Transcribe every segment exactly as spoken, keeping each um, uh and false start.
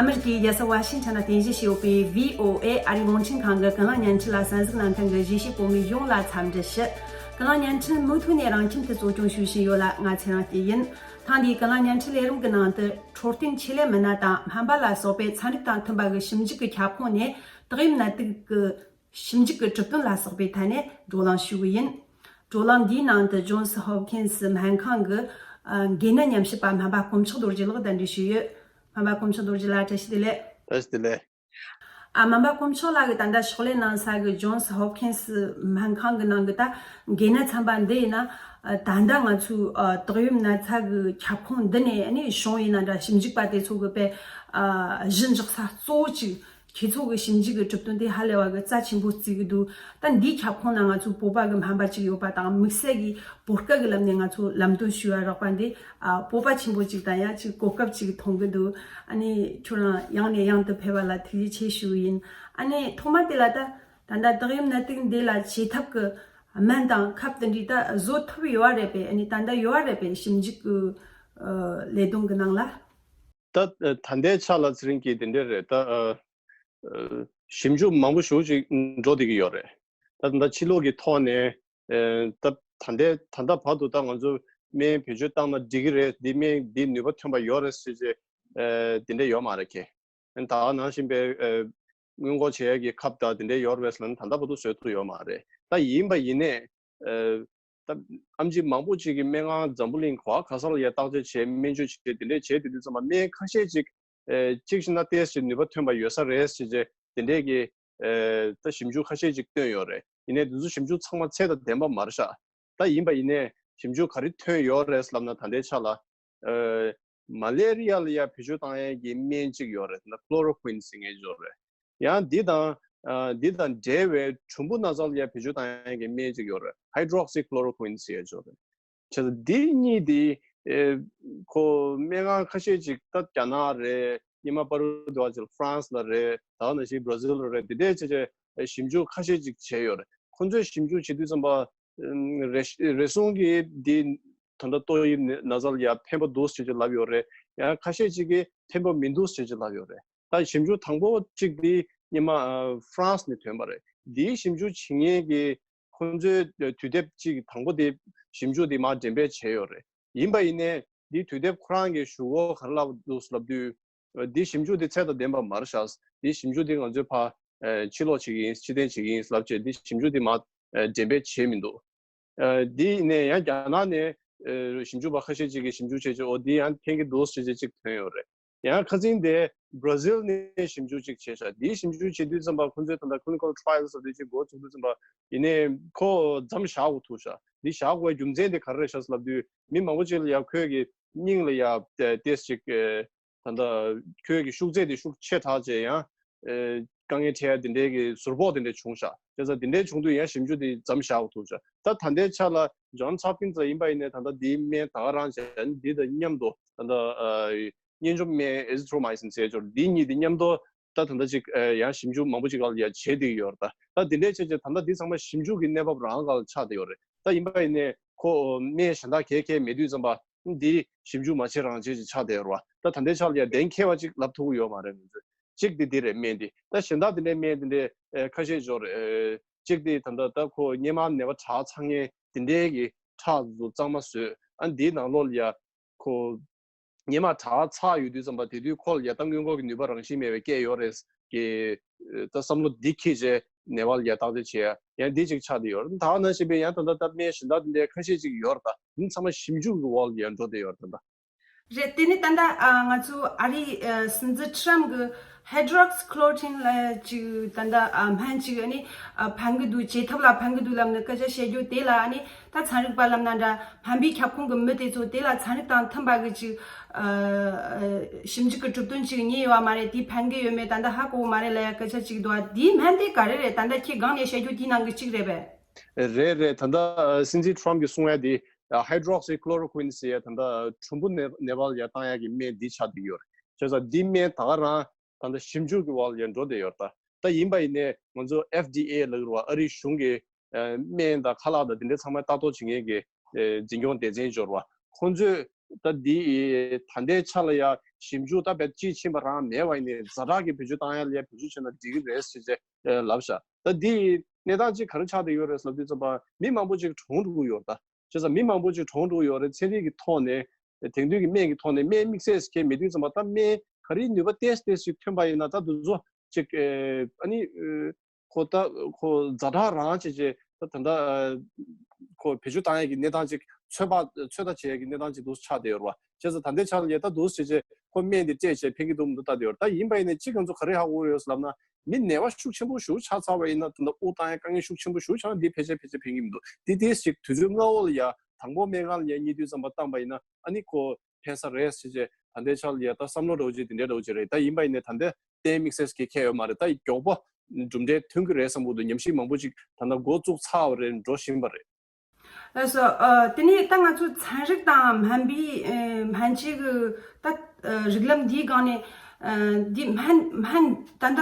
ཨ་མི་རི་ཀའི་རྒྱལ་ས་ཝ་ཤིང་ཊོན་ལ་རྟེན་གཞི་བྱས་ཡོད་པའི་བྷི་ཨོ་ཨེ་ཨ་རིའི་རླུང་འཕྲིན་ཁང་གི་གངས་ལྷག་བརྙན་འཕྲིན་ལ་གསན་གཟིགས་གནང་མཁན་གྱི་གཞིས་བྱེས་བོད་མི་ཡོངས་ལ་འཚམས་འདྲི་ཞུ། གངས་ལྷག་བརྙན་འཕྲིན་མུ་མཐུད་ནས་རང་ཁྱིམ་དུ་གཙོ་སྐྱོང་ཞུ་བཞིན་ཡོད་ལ། ང་ཚེ་རིང་སྐྱིད་ཡིན། ཐེངས་འདིའི་གངས་ལྷག་བརྙན་འཕྲིན་ལས་རིམ་གྱི་ནང་དུ། འཕྲོད་བསྟེན་ཆེད་ལས་མི་སྣ་དང་སྨན་པ་ལ་སོགས་པས་ཚན་རིག་དང་མཐུན་པ་གི་ཞིབ་འཇུག་གི་ཁྱབ་ཁོངས་ནས་ཏོག་དབྱིབས་ནད་དུག་གི་ཞིབ་འཇུག་གི་གྲུབ་དོན་ལ་སོགས་པའི་ཐད་ནས་བགྲོ་གླེང་ཞུ་གི་ཡིན། བགྲོ་གླེང་འདིའི་ནང་དུ་ཇོན་སི་ཧོབ་ཁིན་སི་སྨན་ཁང་གི་ཨ་འགོས་ནད་ཉམས་ཞིབ་པ་སྨན་པ་དཀོན་མཆོག་རྡོ་རྗེ་ལགས་གདན་འདྲེན་ཞུས་ཡོད། སྨན་པ་དཀོན་མཆོག་རྡོ་རྗེ་ལགས། བཀྲ་ཤིས་བདེ་ལེགས། བཀྲ་ཤིས་བདེ་ལེགས། ཨ་སྨན་པ་དཀོན་མཆོག་ལགས་ཀྱིས་ད་ལྟ་ཕྱག་ལས་གནང་ས་གི་ཇོན་སི་ཧོབ་ཁིན་སི་སྨན་ཁང་གི་ནང་གི་ད་འགོས་ནད་ཚན་པ་འདི་ཡིན་ན། ཨ་ད་ལྟ་ང་ཚོའི་ཨ་ཏོག་དབྱིབས་ན་ཚ་གི་ཁྱབ་ཁོངས་འདི་ནས་ཨ་ནི་བྱུང་ཡིན་ན་འདྲ། ཞིབ་འཇུག་པ་དེ་ཚོ་གི་དཔེ་ཨ་གཞི་འཇོག་ས་གཙོ་བོ་གཅིག་ཁྱེད་ཚོ་གི་ཞིབ་འཇུག་གི་གྲུབ་དོན་དེ་ཧ་ལས་པ་གི་རྩ་ཆེན་པོ་བརྩི་གི་འདུག་ད་འདིའི་ཁྱབ་ཁོངས་ན་ང་ཚོའི་བོད་པ་གི་སྨན་པ་གཅིག་ཡོད་པ་དང་། དམིགས་བསལ་གྱི་བོད་སྐད་གི་ལམ་ནས་ང་ཚོ་ལམ་སྟོན་ཞུ་བ་རོགས་པ་འདི་ཨ་བོད་པ་ཆེན་པོ་གཅིག་དང་ཡང་གཅིག་གོ་སྐབས་གཅིག་མཐོང་གི་འདུག་ཨ་ནི་ཁྱོད་རང་ཡང་ནས་ཡང་དུ་ཕེབས་པ་ལ་ཐུགས་རྗེ་ཆེ་ཞུ་གི་ཡིན། ཨ་ནི་ཐོག་མ་དེ་ལ་ད་ད་ལྟ་ཏོག་དབྱིབས་ནད་དུག་འདི་ལ་བྱེད་ཐབས་གི་སྨན་དང་ཁབ་དེ་འདྲ་ད་བཟོ་ཐུབ་ཡོད་པ་རེད་པས། ཨ་ནི་ད་ལྟ་ཡོད་པ་རེད་པས། ཞིབ་འཇུག་གི་ཨ་ལས་དོན་གི་ནང་ལ། ད་ད་ལྟའི་ཆ་ལ་ཚེ་རིང་སྐྱིད། དེ་འདྲ་རེད། ད་ཨ་ཨ་ཞིབ་འཇུག་མང་པོ་ཞེ་པོ་ཅིག་འགྲོ་བསྡད་ཀྱི་ཡོད་རེད། ད་ད་ཕྱི་ལོགས་ཀྱི་ཐོག་ནས་ཨ་ད་ད་ལྟའི་ད་ལྟ་བར་དུ་ད་ང་ཚོ་སྨན་བེད་སྤྱོད་བཏང་ན་འགྲིག་གི་རེད། འདི་སྨན་འདི་ནུས་པ་ཐོན་པ་ཡོད་རེད་ཟེར་བྱས་ཨ་དེ་འདྲ་ཡོད་མ་རེད་ཁེ། ད་ནང་བཞིན་པའི་ཨ་སྔོན་འགོག་བྱེད་ཡག་གི་ཁབ་དང་དེ་འདྲ་ཡོད་རེད་ཟེར་ན་ད་ལྟ་བར་དུ་བཟོས་ཐུབ་ཡོད་མ་རེད། ད་ཡིན་པ་ཡིན་ནས་ཨ་ད་ཨེམ་ཆི་མང་པོ་ཅིག་གིས་སྨན་ཁང་འཛམ་བུ་གླིང་ག་བ་ག་ས་ལ་ཡ་བརྟག་དཔྱད་བྱས། སྨན་བཅོས་བྱས། དེ་འདྲས་བྱས་དུས་དུས་ཙམ་པ་སྨན་ཁ་ཤས་ཅིག་ཨ་གཅིག་བྱས་ན་ཏོག་ཙམ་ནུས་པ་ཐོན་པ་ཡོད་ས་རེད་ཟེར་བྱས་དེ་འདྲས་ཀྱི་ཨ་ད་ཞིབ་འཇུག་ཁ་ཤས་ཅིག་བཏོན་ཡོད་རེད། ཡིན་ནའི་དེ་ཚོ་ཞིབ་འཇུག་ཚང་མ་ཚད་དང་ལྡན་པ་མ་རེད་ཤག་ད་ཡིན་པ་ཡིན་ནའི་ཞིབ་འཇུག་ག་རེ་ཐོན་ཡོད་རེད་ལབ་ན། ད་ལྟའི་ཆ་ལ་ཨ་མ་ལེ་རི་ཡ་ལ་ཡ་བེད་སྤྱོད་བཏང་ཡས་ཀྱི་སྨན་གཅིག་ཡོད་རེད། ད་ཁློ་རོ་ཀུན་ཟེར་མཁན་ཡོད་རེད། ཡང་འདི་དང་ཨ་འདི་དང་འབྲེལ་བའི་གྲུམ་བུ་ན་ཚ་ལ་ཡ་བེད་སྤྱོད་བཏང་ཡས་ཀྱི་སྨན་གཅིག་ཡོད་རེད། ཧའི་ཌྲོག་སི་ཁློ་རོ་ཀུན་ཟེར་ཡས་ཡོད་རེད། བྱས་ཙང་འདི་གཉིས་འདི་ཨེ་ཁོ་སྨན་ཁང་ཁ་ཤས་ཅིག་ད་རྒྱ་ནག་རེད། སྔོན་མ་བར་དུ་བ་ཅིག་ཧྥ་རན་སི་ལ་རེད། ད་ནང་བཞིན་བྷ་ར་ཟིལ་ལ་རེད། འདི་འདྲས་བྱས་བྱས་ཞིབ་འཇུག་ཁ་ཤས་ཅིག་བྱས་ཡོད་རེད། ཁོང་ཚོས་ཞིབ་འཇུག་བྱེད་དུས་ཙམ་པ་ཨམ་རེ་རེ་ཟུང་གིས་འདི་ད་ལྟ་ཏོག་དབྱིབས་ན་ཚ་ལ་ཡ་ཕན་པ་འདུག་ཟེར་གྱི་ལབ་ཡོད་རེད། ཡང་ཁ་ཤས་ཅིག་གིས་ཕན་པ་མི་འདུག་ཟེར་གྱི་ལབ་ཡོད་རེད། ད་ཞིབ་འཇུག་དང་པོ་གཅིག་འདི་སྔོན་མ་ཨ་ཧྥ་རན་སི་ནས་ཐོན་པ་རེད། འདིའི་ཞིབ་འཇུག་བྱེད་མཁན་གྱི་ཁོང་ཚོའི་དུས་དེབ་གཅིག་དང་པོ་དེ་ཞིབ་འཇུག་དེ་མར་འགྲེམས་སྤེལ་བྱས་ཡོད་རེད། ཡིན་པ་ཡིན་ནའི་འདིའི་དུས་དེབ་ཁོ་རང་གི་གཞུག་གུ་ག་རེ་ལབ་འདུག་ལབ་དུས། འདིའི་ཞིབ་འཇུག་དེ་ཚད་དང་ལྡན་པ་མ་རེད་ཤག་འདིའི་ཞིབ་འཇུག་དེ་ང་ཚོས་ཕར་ཕྱིར་སློག་བྱེད་ཀྱི་ཡིན། ཕྱིར་འཐེན་བྱེད་ཀྱི་ཡིན་ལབ་བྱས་འདིའི་ཞིབ་འཇུག་དེ་མར་འགྲེམས་སྤེལ་བྱས་མི་འདུག་ཨ་འདི་ནས་ཡང་རྒྱ་ནག་ནས་ཨ་ཞིབ་འཇུག་པ་ཁ་ཤས་ཅིག་གིས་ཞིབ་འཇུག་བྱས་བྱས་འོ་འདི་ཡང་ཕན་གྱི་འདུག་ཟེར་བྱས་ཅིག་ཐོན་ཡོད་རེད། ཡང་ཁ་སང་དེ་བྷ་ར་ཟིལ་ནས་ཞིབ་འཇུག་ཅིག་བྱས་ཤག་འདིའི་ཞིབ་འཇུག་བྱེད་དུས་ཙམ་པ་ཁོང་ཚོས་ད་ལྟ་clinical trials ཟེར་དེ་ཅིག་འགོ་ཚུགས་དུས་ཙམ་པ་ཡིན་ནའི་ཁོ་མཚམས་བཞག་དགོས་ཐུག་ཤག་འདི་བཞག་དགོས་པའི་རྒྱུ་མཚན་དེ་ག་རེ་རེད་ཤག་ལབ་དུས་མི་མང་པོ་ཅིག་ལ་ཡ་ཁོས་ཀྱི་སྙིང་ལ་ཡ་ཏོག་ཙམ་ཅིག་ད་ལྟ་ཁོའི་གི་ཤུགས་ཚད་དེ་ཤུགས་ཆེ་དྲགས་བྱས་ཡང་ཨེ་དཀའ་ངལ་འཕྲད་ཡ་དེ་འདྲའི་གི་ཟུར་ཕོག་དེ་འདྲ་བྱུང་ཤག་བྱས་ཙང་དེ་འདྲའི་བྱུང་དུས་ཡང་ཞིབ་འཇུག་དེ་མཚམས་བཞག་དགོས་ཐུག་ཤག་ད་ད་ལྟའི་ཆ་ལ་Johns Hopkins ལ་ཡིན་པ་ཡིན་ནའི་ད་ལྟ་དེའི་སྨན་ད་ག་རང་བྱས་འདི་དང་མཉམ་དུ་ད་ལྟ་ཨ་གཉན་འཇོམས་སྨན་Azithromycin ཟེར་ཡོད་རེད། འདི་གཉིས་དེ་མཉམ་དུ་ད་ད་ལྟ་ཅིག་ཨ་ཡང་ཞིབ་འཇུག་མང་པོ་ཅིག་སྒང་ལ་ཡ་བྱེད་བསྡད་ཡོད་རེད། ད་ད་དེ་འདྲའི་བྱས་བྱས་ད་ལྟ་འདི་ཚང་མ་ཞིབ་འཇུག་གི་གནས་བབ་རང་སྒང་ལ་ཆགས་བསྡད་ཡོད་རེད། ད་ཡིན་པ་ཡིན་ནའི་ཁོ་སྨན་གཞན་དག་གས་གས་མེད་དུས་ཙམ་པ། འདི་ཞིབ་འཇུག་མ་བྱེད་རང་བྱེད་ཅིག་ཆགས་བསྡད་ཡོད་རེད་བ། ད་ད་ལྟའི་ཆ་ལ་ཡ་གཏན་འཁེལ་བ་ཅིག་ལབ་ཐུབ་ཀྱི་ཡོད་མ་རེད་ང་ཚོས། གཅིག་དེ་འདི་རེད་སྨན་འདི། ད་གཞན་དག་དེ་འདྲའི་སྨན་དེ་འདྲའི་ཨེ་ཁ་ཤས་ཅིག་ཡོད་རེད། ཨེ་གཅིག་དེ་ད་ལྟ་ད་ཁོ་སྔོན་མ་ནད་པ་དྲག་ཚར་མཁན་དེ་འདྲའི་གི་ཁྲག་ཚོ་གཙང་མ་བཟོས། ཨ་འདིའི་ནང་ལོགས་ལ་ཡ་ཁོ་སྔོན་མ་དྲག་ཚར་ཡོད་དུས་ཙམ་པ་དེ་དུས་ཁོ་ལ་ཡ་ད་སྔོན་འགོག་གི་ནུས་པ་རང་བཞིན་མེད་པའི་སྐད་ཡོད་རེད་ཀྱི་ད་བསམ་བློ་འདི་འཁྱེར་བྱས་ནད་པ་ལ་ཡ་བརྟག་དཔྱད་བྱེད་ཡ་ཡང་འདི་ཅིག་ཆགས་བསྡད་ཡོད་རེད། ད་ག་ནང་བཞིན་པའི་ཡང་ད་ལྟ་ད་སྨན་གཞན་དག་དེ་འདྲའི་ཁ་ཤས་ཅིག་ཡོད་རེད། ད་འདི་ཚང་མ་ཞིབ་འཇུག་གི་འོག་ལ་ཡ་འགྲོ་བསྡད་ཡོད་རེད་ད། རེད། དེ་ནི་ད་ལྟ་ཨ་ང་ཚོ་ཨ་རིའི་ཨ་སྲིད་འཛིན་ཊམ་གི་Hydroxychloroquine ལབ་ཅིག་ད་ལྟ་ཨ་སྨན་ཅིག་ཨ་ནི་ཨ་ཕན་གི་འདུག་བྱེད་ཐབས་ལ་ཕན་གི་འདུག་ལབ་ནི་སྐད་ཆ་བཤད་རྒྱུ་དེ་ལ་ཨ་ནི་ད་ཚན་རིག་པ་ལབ་ན་འདྲ། སྨན་པའི་ཁྱབ་ཁོངས་གི་མི་དེ་ཚོ་དེ་ལ་ཚན་རིག་དང་མཐུན་པ་གི་ཅིག་ཨ་ཨ་ཞིབ་འཇུག་གི་གྲུབ་དོན་ཅིག་རྙེད་ཡོད་མ་རེད། དེ་ཕན་གི་ཡོད་མེད་ད་ལྟ་ཧ་གོ་མ་རེད་ལབ་ཡ་སྐད་ཆ་ཅིག་འདུག་ཨ་དེའི་སྨན་དེ་ག་རེ་རེད། ད་ལྟ་ཁྱེད་སྒང་ནས་བཤད་རྒྱུ་དེའི་ནང་གི་གཅིག་རེད་པས། རེད་རེད། ད་ལྟ་ཨ་སྲིད་འཛིན་ཊམ་གྱིས་གསུང་ཡ་དེ་ཨ་Hydroxychloroquine ཟེར་ཡ་ད་ལྟ་གྲུམ་བུ་ནད་ནད་པ་ལ་ཡ་བཏང་ཡ་གི་སྨན་འདི་ཆགས་བསྡད་ཡོད་རེད། བྱས་ཙང་འདི་སྨན་ད་ག་རང་ད་ལྟ་ཞིབ་འཇུག་གི་འོག་ལ་ཡ་འགྲོ་བསྡད་ཡོད་རེད། ད་ད་ཡིན་པ་ཡིན་ནའི་ང་ཚོ་ཨེཕ་ཌི་ཨེ་ལབ་ཀྱི་རེད་བ། ཨ་རིའི་གཞུང་གི་ཨ་སྨན་དང་ཁ་ལག་དང་དེ་འདྲ་ཚང་མ་ལྟ་རྟོག་བྱེད་མཁན་གྱི་ཨ་འཛིན་སྐྱོང་སྡེ་ཚན་ཅིག་ཡོད་རེད་བ། ཁོང་ཚོས་ ད་འདི་ད་ལྟའི་ཆ་ལ་ཡ་ཞིབ་འཇུག་ད་བེད་སྤྱི་ཕྱིན་པ་རང་མེད་པ་ཡིན་ནའི་ཛ་དྲག་གི་བེད་སྤྱོད་བཏང་ཡ་ལ་ཡ་བེད་སྤྱོད་བྱས་ན་འགྲིག་གི་རེད་ཟེར་བྱས་ལབ་ཤག་ད་འདི་གནས་སྟངས་ཅིག་ག་རེ་ཆགས་བསྡད་ཡོད་རེད་ལབ་དུས་ཙམ་པ་མི་མང་པོ་ཅིག་གྲོངས་འགྲོ་གི་ཡོད་རེད། ད་བྱས་ཙང་མི་མང་པོ་ཅིག་གྲོངས་འགྲོ་གི་ཡོད་རེད། ཚན་རིག་གི་ཐོག་ནས་དེང་དུས་ཀྱི་སྨན་གྱི་ཐོག་ནས་སྨན་དམིགས་བསལ་ཞིག་མེད་དུས་ཙམ་པ་ད་སྨན་ག་རེའི་ནུས་པ་ཏོག་ཙམ་ཏོག་ཙམ་ཞིག་ཐོན་པ་ཡིན་ན་ད་འདི་ཚོ་ཅིག་ཨ་ནི་ཁོ་ད་ཁོ་ཛ་དྲག་རང་བྱས་བྱས་ད་ད་ལྟ་ཁོ་བེད་སྤྱོད་བཏང་ཡས་ཀྱི་གནས་སྟངས་ཅིག་ཚོད་དཔག་ཚོད་ལྟ་བྱེད་ཡས་ཀྱི་གནས་སྟངས་ཅིག་འདུག་ཆགས་བསྡད་ཡོད་རེད་བ། བྱས་ཙང་ད་ལྟའི་ཆར་ལ་ཡ་ད་འདུག་བྱས་བྱས་ཁོ་སྨན་དེ་སྤྲད་བྱས་ཕན་གྱི་འདུག་མི་འདུག་ལྟ་བསྡད་ཡོད་རེད། ད་ཡིན་པ་ཡིན་ནའི་གཅིག་ང་ཚོ་ག་རེ་ཧ་གོ་ཡོད་ཟེར་ལབ་ན་མི་ནད་པ་ཤུགས་ཆེན་པོ་ཞིག་ཆགས་ཚར་བ་ཡིན་ན་ད་ལྟ་དབུགས་བཏང་ཡས་དཀའ་ངལ་ཤུགས་ཆེན་པོ་ཞིག་ཆགས་ན་འདི་ཕལ་ཆེར་ཕན་གྱི་མི་འདུག་འདི་ཏོག་ཙམ་ཞིག་དུས་ཚོད་སྔ་བོ་ལ་ཡ་དང་པོ་སྨན་ཁང་ལ་ཡ་གཉིད་དུས་ཙམ་པ་བཏང་པ་ཡིན་ན་ཨ་ནི་ཁོ་ཕན་ས་རེད་ཟེར་བྱས་ད་ལྟའི་ཆར་ལ་ཡ་ད་བསམ་བློ་འདྲ་བོ་ཅིག་དེ་འདྲའི་འདྲ་བོ་ཅིག་རེད། ད་ཡིན་པ་ཡིན་ནའི་ད་ལྟའི་གཏན་དམིགས་བསལ་གྱི་ཁྱད་ཡོད་མ་རེད། ད་མགྱོགས་པོ་གྲུབ་འབྲས་ཐོན་གྱི་རེད་བསམ་གྱི་འདུག་ཉམས་ཞིབ་མང་པོ་ཅིག་ད་ལྟ་འགོ་བཙུགས་ཚར་བ་རེད། འགྲོ་བཞིན་པ་རེད། ལགས་སོ། ཨ། དེ་ནས་ད་ང་ཚོ་ཚན་རིག་དང་སྨན་པའི་ཨ། སྨན་བཅོས་ཀྱི་ད་ཨ། རིགས་ལམ་འདིའི་སྒང་ནས་ཨ། འདི་སྨན་སྨན་ད་ལྟ་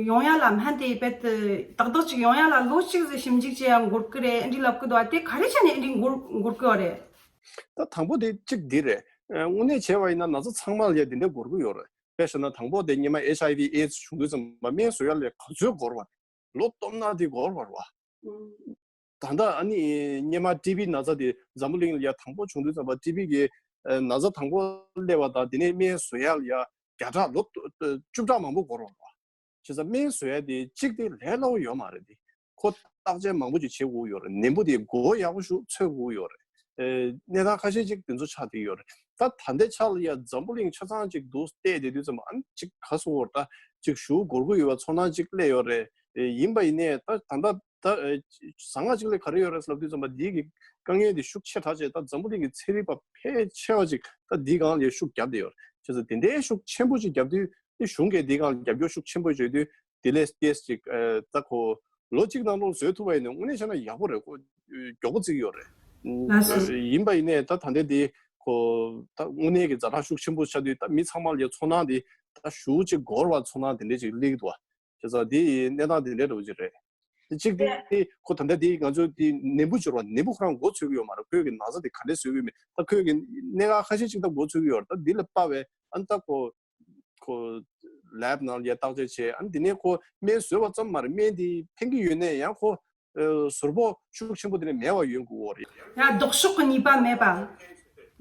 ཡོང་ཡ་ལ་སྨན་དེ་རྦད་དེ་ཏག་ཏག་ཅིག་ཡོང་ཡ་ལ་ལོ་གཅིག་ཙམ་ཞིབ་འཇུག་བྱེད་ཡ་འགོར་གི་རེད་འདི་ལབ་གི་འདུག་ཨ་དེ་ག་རེ་བྱས་ནས་འདི་འགོར་འགོར་གི་ཡོད་རེད། ད་དང་པོ་དེ་གཅིག་འདི་རེད། ཨ། དངོས་གནས་བྱས་པ་ཡིན་ན་ན་ཚ་ཚང་མ་ལ་ཡ་འདི་འདྲ་འགོར་གི་ཡོད་རེད། དཔེ་བཞག་ན་དང་པོ་དེ་སྔོན་མ་ཨེཆ་ཨའི་ཝི་ཨེ་ཌི་སི་བྱུང་དུས་ཙམ་པ་སྨན་བཟོ་ཡ་ལ་ག་ཚོད་འགོར་བ་རེད། ལོ་སྟོང་ནང་དེ་འགོར་བ་རེད་བ། ད་ལྟ་ཨ་ནི་སྔོན་མ་ཊི་བི་ན་ཚ་དེ་འཛམ་བུ་གླིང་ལ་ཡ་དང་པོ་བྱུང་དུས་ཙམ་པ་ཊི་བི་གི་ཨ། ན་ཚ་དང་པོ་སླེབས་པ་དང་དེ་ནས་སྨན་བཟོ་ཡ་ལ་ཡ་བརྒྱ་ཕྲག་ལོ་བཅུ་ཕྲག་མང་པོ་འགོར་བ་རེད་བ། བྱས་ཙང་སྨན་བཟོ་ཡ་དེ་གཅིག་དེ་ལས་སླ་བོ་ཡོད་མ་རེད་དེ། ཁོ་བརྟག་དཔྱད་མང་པོ་ཅིག་བྱེད་དགོས་ཡོད་རེད། ནད་འབུ་དེ་མགོ་ཡག་པོ་ཞིག་འཚོས་དགོས་ཡོད་རེད། ཨེ། གནས་སྟངས་ཁ་ཤས་ཅིག་དེ་ཚོ་ཆགས་བསྡད་ཡོད་རེད། ད་ད་ལྟའི་ཆ་ལ་ཡ་འཛམ་བུ་གླིང་ཆ་ཚང་ཅིག་འདུག་བལྟས་བསྡད་དུས་ཙམ་པ་ཨ་ནི་ཅིག་ག་སོང་བར་ད་ཅིག་ཞུ་འགོར་གི་ཡོད་པ་ཚོར་སྣང་ཅིག་སླེབས་ཡོད་རེད། ཨེ། ཡིན་པ་ཡིན་ནའི་ད་ད་ལྟ་ད་ཨེ། ཟང་ངག་ཅིག་ལ་ག་རེ་ཡོད་རེད་ལབ་དུས་ཙམ་པ་འདི་གི་དཀའ་ངལ་འདི་ཤུགས་ཆེ་དྲགས་བྱས་ད་འཛམ་བུ་གླིང་གི་ཚན་རིག་པ་ཕལ་ཆེ་བ་ཅིག་ད་འདི་སྒང་ལ་ཤུགས་བརྒྱབ་བསྡད་ཡོད་རེད། བྱས་ཙང་དེ་འདྲའི་ཤུགས་ཆེན་པོ་ཅིག་བརྒྱབ་དུས། དེ་གཞུང་གིས་འདི་སྒང་རྒྱབ་སྐྱོར་ཤུགས་ཆེན་པོ་བྱས་དུས་དེ་ལས་ཏོག་ཙམ་ཅིག་ཨ། ད་ཁོ་ལོ་གཅིག་ནང་ལོགས་བཟོས་ཐུབ་པ་ཡིན་ན་དངོས་གནས་བྱས་ན་ཡག་པོ་རེད། ཁོ་མགྱོགས་པོ་བརྩི་གི་ཡོད་རེད། ལགས་སོ། ཡིན་པ་ཡིན་ནའི་ད་ད་ལྟའི་དེ་ཁོ་ད་དངོས་གནས་ཀྱི་ཛ་དྲག་ཤུགས་ཆེན་པོ་ཆགས་དུས་ད་མི་ཚང་མ་ལ་ཚོར་སྣང་དེ་ད་ཞེ་པོ་ཅིག་འགོར་བ་ཚོར་སྣང་དེ་འདྲས་ཅིག་སླེབས་ཀྱི་འདུག་བ། བྱས་ཙང་དེ་གནས་སྟངས་དེ་འདྲས་འདྲ་བོ་ཅིག་རེད། དེ་གཅིག་དེ་ཁོ་ད་ལྟ་དེ་ང་ཚོ་དེ་ནད་འབུ་སྦྱོར་བ་ནད་འབུ་ཁོ་རང་མགོ་ཚོས་ཀྱི་ཡོད་མ་རེད། ཁོས་ཀྱི་ན་ཚ་དེ་ག་འདྲས་བཟོས་ཀྱི་ཡོད་མེད། ད་ཁོས་ཀྱི་གནད་འགག་ཁ་ཤས་ཅིག་ད་མགོ་ཚོས་ཀྱི་ཡོད་རེད། ད་འདི་ལ་དཔག་པའི་ཨ་ནི་ད་ཁོ་ཁོ་ལེབ་ནང་ལ་ཡ་བརྟག་དཔྱད་བྱས། ཨ་ནི་དེ་ནས་ཁོ་སྨན་བཟོས་པ་ཙམ་མ་རེད། སྨན་དེ་ཕན་གྱི་ཡོད་ནའི་ཡང་ཁོ་ཨ། ཟུར་པོ་ཤུགས་ཆེན་པོ་དེ་ནས་མེད་པ་ཡོང་དགོས་རེད། ཡང་ལྡོག་ཕྱོགས་ཀྱི་ནུས་པ་མེད་པ།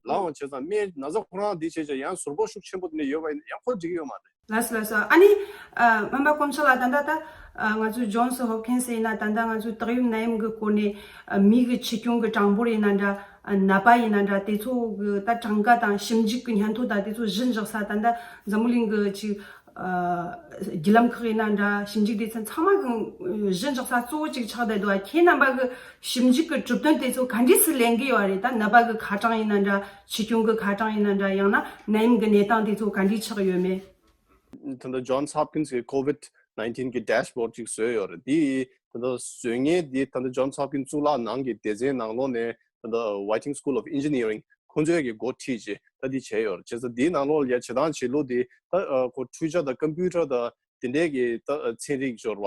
ལའང་བྱས་ཙང་སྨན་ན་ཚ་ཁོ་རང་འདི་བྱས་ཙང་ཡང་ཟུར་པོ་ཤུགས་ཆེན་པོ་དེ་ནས་ཡོད་པ་ཡིན་ན་ཡང་ཁོ་འགྲིག་གི་ཡོད་མ་རེད། ལགས་སོ་ལགས་སོ། ཨ་ནི་ཨ། སྨན་པ་དཀོན་མཆོག་ལགས། ད་ལྟ་ད་ཨ། ང་ཚོའི་ཇོན་སི་ཧོབ་ཁིན་སི་ཡིན་ན་ད་ལྟ་ང་ཚོའི་ཏོག་དབྱིབས་ནད་ཡམས་ཀྱི་སྐོར་ནས་ཨ། མི་གི་འཆི་སྐྱོན་གྱི་གྲངས་འབོར་ཡིན་ན་འདྲ། ཨ། ནད་པ་ཡིན་ན་འདྲ། དེ་ཚོ་གི་ད་གྲངས་ཀ་དང་ཞིབ་འཇུག་གི་སྙན་ཐོ་དང་དེ་ཚོ་གཞི་འཇོག་ས་ད་ལྟ་འཛམ་བུ་གླིང་གི་ཅིག་ཨ། བརྒྱུད་ལམ་ཁག་ཡིན་ན་འདྲ། ཞིབ་འཇུག་སྡེ་ཚན་ཚང་མ་གི་གཞི་འཇོག་ས་གཙོ་བོ་ཅིག་ཆགས་བསྡད་འདུག་ཨ། ཁྱེད་རྣམ་པ་གི་ཞིབ་འཇུག་གི་གྲུབ་དོན་དེ་ཚོ་ག་འདྲས་སུ་ལེན་གི་ཡོད་རེད། ད་ནད་པ་གི་ཁ་གྲངས་ཡིན་ན་འདྲ། འཆི་སྐྱོན་གི་ཁ་གྲངས་ཡིན་ན་འདྲ། ཡང་ན་ནད་ཡམས་གི་གནས་སྟངས་དེ་ཚོ་ག་འདྲས་ཆགས་ཡོད་མེད། ད་ལྟ་Johns Hopkins གི་COVID nineteen གི་dashboard ཅིག་བཟོས་ཡོད་རེད། དེ་ད་ལྟ་བཟོ་མཁན་དེ་ད་ལྟ་Johns Hopkins གཙུག་ལག་ནང་གི་སྡེ་ཚན་ནང་ལོགས་ནས་ད་ལྟ་Whiting School of Engineering ཁོང་ཚོས་ཀྱི་འགོ་ཁྲིད་བྱས་ད་དེ་བྱས་ཡོད་རེད། བྱས་ཙང་དེའི་ནང་ལོགས་ལ་ཡ་བྱེད་སྟངས་བྱེད་ལུགས་དེ་ད་ཁོ་འཕྲུལ་ཆ་དང་ཀམ་པུ་ཊར་དང་དེ་འདྲའི་གི་ད་ཚན་རིག་སྦྱོར་བ་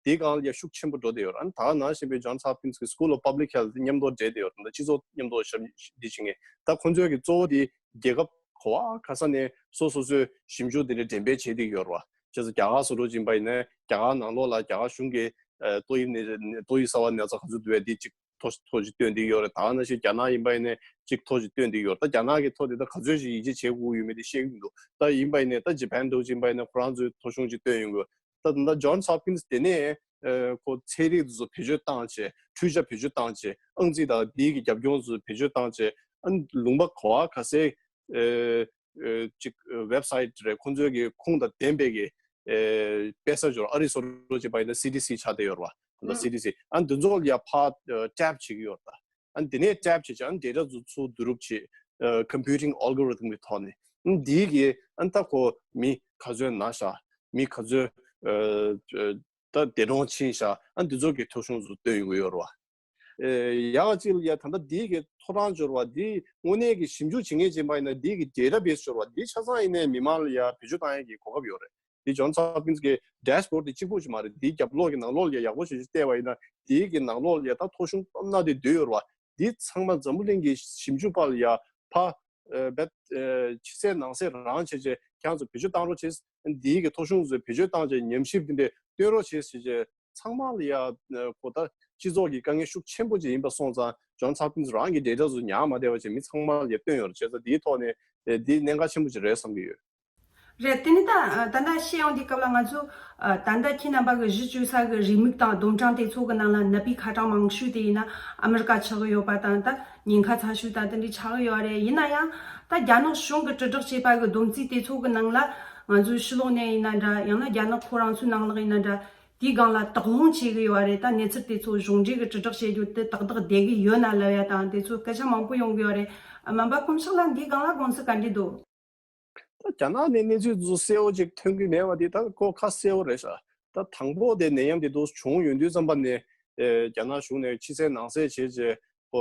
དེའི་སྒང་ལ་ཡ་ཤུགས་ཆེན་པོ་འགྲོ་བསྡད་ཡོད་རེད། ཨ་ནི་ད་ག་ནང་བཞིན་པའི་Johns Hopkins གི་School of Public Health མཉམ་དུ་འབྲེལ་བསྡད་ཡོད་རེད། ད་སྤྱི་ཚོགས་མཉམ་དུ་ཞབས་འདེགས་ཞུ་མཁན་ད་ཁོང་ཚོའི་གི་གཙོ་བོ་དེ་རྒྱལ་ཁབ་ག་བ་ག་ས་ནས་སོ་སོ་སོའི་ཞིབ་འཇུག་དེ་འདྲའི་འགྲེམས་སྤེལ་བྱེད་བསྡད་ཡོད་རེད་བ། བྱས་ཙང་རྒྱ་གར་བཟོ་འདྲ་ཅིག་ཡིན་པ་ཡིན་ན་རྒྱ་གར་ནང་ལོགས་ལ་རྒྱ་གར་གཞུང་གིས་ཨ། ཏོག་དབྱིབས་ནད་ཏོག་དབྱིབས་གསར་བ་ན་ཚ་ག་ཚོད་འདུག་པས་དེ་གཅིག་ཐོ་ཐོ་ཅིག་བཏོན་བསྡད་ཡོད་རེད། ད་ནང་བཞིན་རྒྱ་ནག་ཡིན་པ་ཡིན་ན་གཅིག་ཐོ་ཅིག་བཏོན་བསྡད་ཡོད་རེད། ད་རྒྱ་ནག་གི་ཐོ་དེ་ད་ག་ཚོད་ཅིག་ཡིད་ཆེས་བྱེད་དགོས་ཡོད་མེད་དེ་ཤེས་ཀྱི་མི་འདུག་ད་ཡིན་པ་ཡིན་ན་ད་ཇ་པན་འདྲ་ཅིག་ཡིན་པ་ཡིན་ན་ཁོ་རང་ཚོའི་ཐོ་གཞུང་ཅིག་བཏོན་ཡོང་གི་ཡོད། ད་ད་ལྟ་Johns Hopkins དེ་ནས་ཨ། ཁོ་ཚན་རིག་དེ་ཚོ་བེད་སྤྱོད་བཏང་བྱས། འཕྲུལ་ཆ་བེད་སྤྱོད་བཏང་བྱས། ཨང་རྩིས་དང་དེའི་གི་རྒྱབ་ལྗོངས་ཚོ་བེད་སྤྱོད་བཏང་བྱས། ཨ། ལུང་པ་ག་བ་ག་སའི་ཨ། ཨ། ཅིག་ཨ། ཝེབ་སའིཊ་རེད། ཁོང་ཚོའི་གི་ཁུངས་དང་ལྡན་པའི་གི་ཨ། དཔེ་གསར་འབྱོར་ཨ་རི་བཟོ་འདྲ་ཅིག་ཡིན་པ་ཡིན་ན་སི་ཌི་སི་ཆགས་བསྡད་ཡོད་རེད་བ། ད་ལྟ་སི་ཌི་སི་ཨ་ནི་འདི་ཚོ་ལ་ཡ་ཕར་ཊེབ་བྱེད་ཀྱི་ཡོད་རེད། ད་ཨ་ནི་དེ་ནས་ཊེབ་བྱས་བྱས་ཨ་ནི་ཌེ་ཊ་ཚོ་ཚུར་བསྡུ་རུབ་བྱས། ཨ། computing algorithm གི་ཐོག་ནས་ཨ་ནི་འདིའི་གི་ཨ་ནི་ད་ཁོ་མི་ག་ཚོད་ན་ཤག་མི་ག་ཚོད་ཨ། ཨ། ད་འདས་གྲོངས་ཕྱིན་ཤག་ཨ་ནི་འདི་ཚོ་གི་ཐོ་གཞུང་ཚོ་བཏོན་ཡོང་གི་ཡོད་རེད་བ། ཨེ། ཡང་གཅིག་ལ་ཡ་ད་ལྟ་འདི་གི་ཐོ་རངས་འབྱོར་བ་འདི་དངོས་གནས་ཀྱི་ཞིབ་འཇུག་བྱེད་མཁན་ཅིག་ཡིན་པ་ཡིན་ན་འདི་གི་ཌེ་ཊ་བེ་སི་འབྱོར་བ་འདི་ཆ་ཚང་ཡིན་ནའི་མི་མང་ལ་ཡ་བེད་སྤྱོད་བཏང་ཡས་ཀྱི་གོ་སྐབས་ཡོད་རེད། འདི་Johns Hopkins གི་ཌེཤ་བྷོར་ཌི་འདི་གཅིག་པོ་ཅིག་མ་རེད། འདིའི་རྒྱབ་ལོགས་ཀྱི་ནང་ལོགས་ལ་ཡ་ཡག་པོ་ཞིག་བལྟས་པ་ཡིན་ན་འདི་གི་ནང་ལོགས་ལ་ཡ་ད་ཐོ་གཞུང་སྟོབས་ན་དེ་འདུས་ཡོད་རེད་བ། འདི་ཚང་མ་འཛམ་བུ་གླིང་གི་ཞིབ་འཇུག་པ་ལ་ཡ་ཕར་ ཨ་བེད་ཨ་ཕྱི་གསལ་ནང་གསལ་རང་བྱས་བྱས་ཁྱེད་ཚོ་བེད་སྤྱོད་བཏང་རོགས་བྱེད། འདིའི་གི་ཐོ་གཞུང་ཚོས་བེད་སྤྱོད་བཏང་བྱས་ཉམས་ཞིབ་འདི་འདྲས་སྟོན་རོགས་བྱེད་ཟེར་བྱས་ཚང་མ་ལ་ཡ་ཨ་གོ་ད་སྤྱི་ཚོགས་ཀྱི་དཀའ་ངལ་ཤུགས་ཆེན་པོ་ཅིག་ཡིན་པ་སོང་ཙང་ཇོན་སི་ཧོབ་ཀིན་སི་རང་གི་ཌེ་ཊ་ཚོ་ཉར་མ་བསྡད་པ་བྱས་མི་ཚང་མ་ལ་ཡ་སྟོན་ཡོད་རེད། བྱས་ཙང་འདིའི་ཐོག་ནས་ཨ་འདི་གནད་འགག་ཆེན་པོ་ཅིག་རེད་བསམ་གྱི་ཡོད། རེད། དེ་ནི་ད་ད་ལྟ་བཤད་ཡོང་དུས་སྐབས་ལ་ང་ཚོ་ཨ་ད་ལྟ་ཁྱེད་རྣམ་པ་གི་གཞི་བཅོལ་ས་གི་རེའུ་མིག་དང་སྡོམ་གྲངས་དེ་ཚོ་གི་ནང་ལ་ནད་པའི་ཁ་གྲངས་མང་ཤོས་དེ་ཡིན་ན་ཨ་མི་རི་ཀ་ཆགས་གི་ཡོད་པ་དང་ད་ཉེན་ཁ་ཚ་ཤོས་དང་དེ་འདྲའི་ཆགས་གི་ཡོད་རེད། ཡིན་ན་ཡང་ད་རྒྱ་ནག་གཞུང་གི་དྲིལ་བསྒྲགས་བྱས་པ་གི་སྡོམ་རྩིས་དེ་ཚོ་གི་ནང་ལ་ང་ཚོའི་ཕྱི་ལོགས་ནས་ཡིན་ན་འདྲ་ཡང་ན་རྒྱ་ནག་ཁོ་རང་ཚོའི་ནང་ལོགས་ཡིན་ན་འདྲ་དེའི་སྒང་ལ་དོགས་སློང་བྱེད་གི་ཡོད་རེད། ད་གནས་ཚུལ་དེ་ཚོ་གཞུང་འབྲེལ་གི་དྲིལ་བསྒྲགས་བྱེད་རྒྱུ་དེ་ཏག་ཏག་བསྡད་གི་ཡོད་ན་ལབ་ཡ་དང་དེ་ཚོ་སྐད་ཆ་མང་པོ་ཡོང་གི་ཡོད་རེད། ཨ་སྨན་པ་དཀོན་མཆོག་ལགས་འདིའི་སྒང་ལ་དགོངས་ཚུལ་ག་འདྲ་འདུག་ད་རྒྱ་ནག་ནས་གནས་ཚུལ་དེ་ཚོ་གསལ་བོ་ཅིག་ཐོན་གི་མེད་པ་དེ་ད་ཁོ་ཁ་གསལ་བོ་རེད་ཤག་ད་དང་པོ་དེ་ནད་ཡམས་དེ་ཚོ་བྱུང་ཡོང་དུས་ཙམ་པ་ནས་ཨེ་རྒྱ་ནག་གཞུང་ནས་ཕྱི་གསལ་ནང་གསལ་བྱས་བྱས་ཁོ་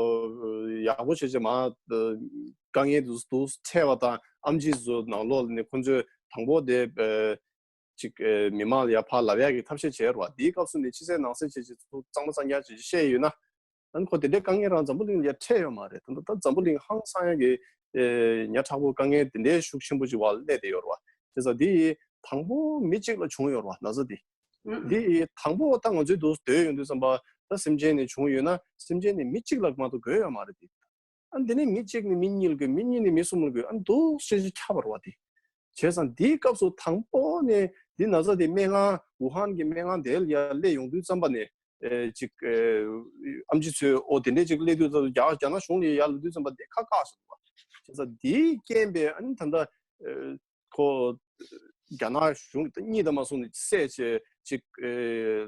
ཡག་པོ་བྱས་བྱས་མ་དཀའ་ངལ་དེ་ཚོ་འཕྲད་པ་དང་ཨེམ་ཆི་ཚོ་ནང་ལོགས་ནས་ཁོ་ཚོས་དང་པོ་དེ་ཨེ་ཅིག་ཨེ་མི་མང་ལ་ཡ་ཕར་ལབ་ཡག་གི་ཐབས་ཤེས་བྱས་རེད་བ། དེའི་སྐབས་སུ་ནས་ཕྱི་གསལ་ནང་གསལ་བྱས་བྱས་ཚོ་གཙང་མ་གཙང་རྐྱང་བྱས་བྱས་བཤད་ཡོད་ན། ཨ་ནི་ཁོ་དེ་འདྲའི་དཀའ་ངལ་རང་འཛམ་བུ་གླིང་ལ་ཡ་འཕྲད་ཡོད་མ་རེད། ད་ལྟ་ད་འཛམ་བུ་གླིང་ཧང་སང་ཡག་གི་ཨེ་ཉག་ཕྲ་པོ་དཀའ་ངལ་དེ་འདྲའི་ཤུགས་ཆེན་པོ་ཅིག་བར་སླེབས་བསྡད་ཡོད་རེད་བ། བྱས་ཙང་དེ་ཡི་དང་པོ་མི་གཅིག་ལ་བྱུང་ཡོད་རེད་བ་ན་ཚ་དེ། ཨུ་ཨུ། དེ་ཡི་དང་པོ་ད་ང་ཚོའི་འདུག་སྡོད་ཡོང་དུས་ཙམ་པ་ད་སེམས་ཅན་ནས་བྱུང་ཡོད་ན་སེམས་ཅན་ནས་མི་གཅིག་ལ་མ་གཏོགས་འགོས་ཡོད་མ་རེད་དེ། ཨ་འདི་ནས་མི་གཅིག་ནས་མི་གཉིས་ལ་འགོས། མི་གཉིས་ནས་མི་གསུམ་ལ་འགོས། ཨ་འདུག་ཞེས་ཞིག་ཁྱབ་པ་རེད་བ་དེ། བྱས་ཙང་འདིའི་སྐབས་སུ་དང་པོ་ནས་འདི་ན་ཚ་དེ་སྨན་ཁང་ཝུ་ཧན་གྱི་སྨན་ཁང་དེ་ལ་ཡ་སླེབས་ཡོང་དུས་ཙམ་པ་ནས་ཨེ་ཅིག་ཨེ་ཨེམ་ཆི་ཚོས་ཨོ་དེ་འདྲས་ཅིག་སླེབས་དུས་ཙམ་རྒྱ་རྒྱ་ནག་གཞུང་ལ་ཡ་ལབ་དུས་ཙམ་པ་དེ་ཁ་བཀག་སོང་བ། བྱས་ཙང་འདིའི་རྐྱེན་པས་ཨ་ནི་ད་ལྟ་ཨེ་ཁོ་རྒྱ་ནག་གཞུང་གཉིས་དང་མ་སོང་ནས་བསད་བྱས་ཅིག་ཨེ་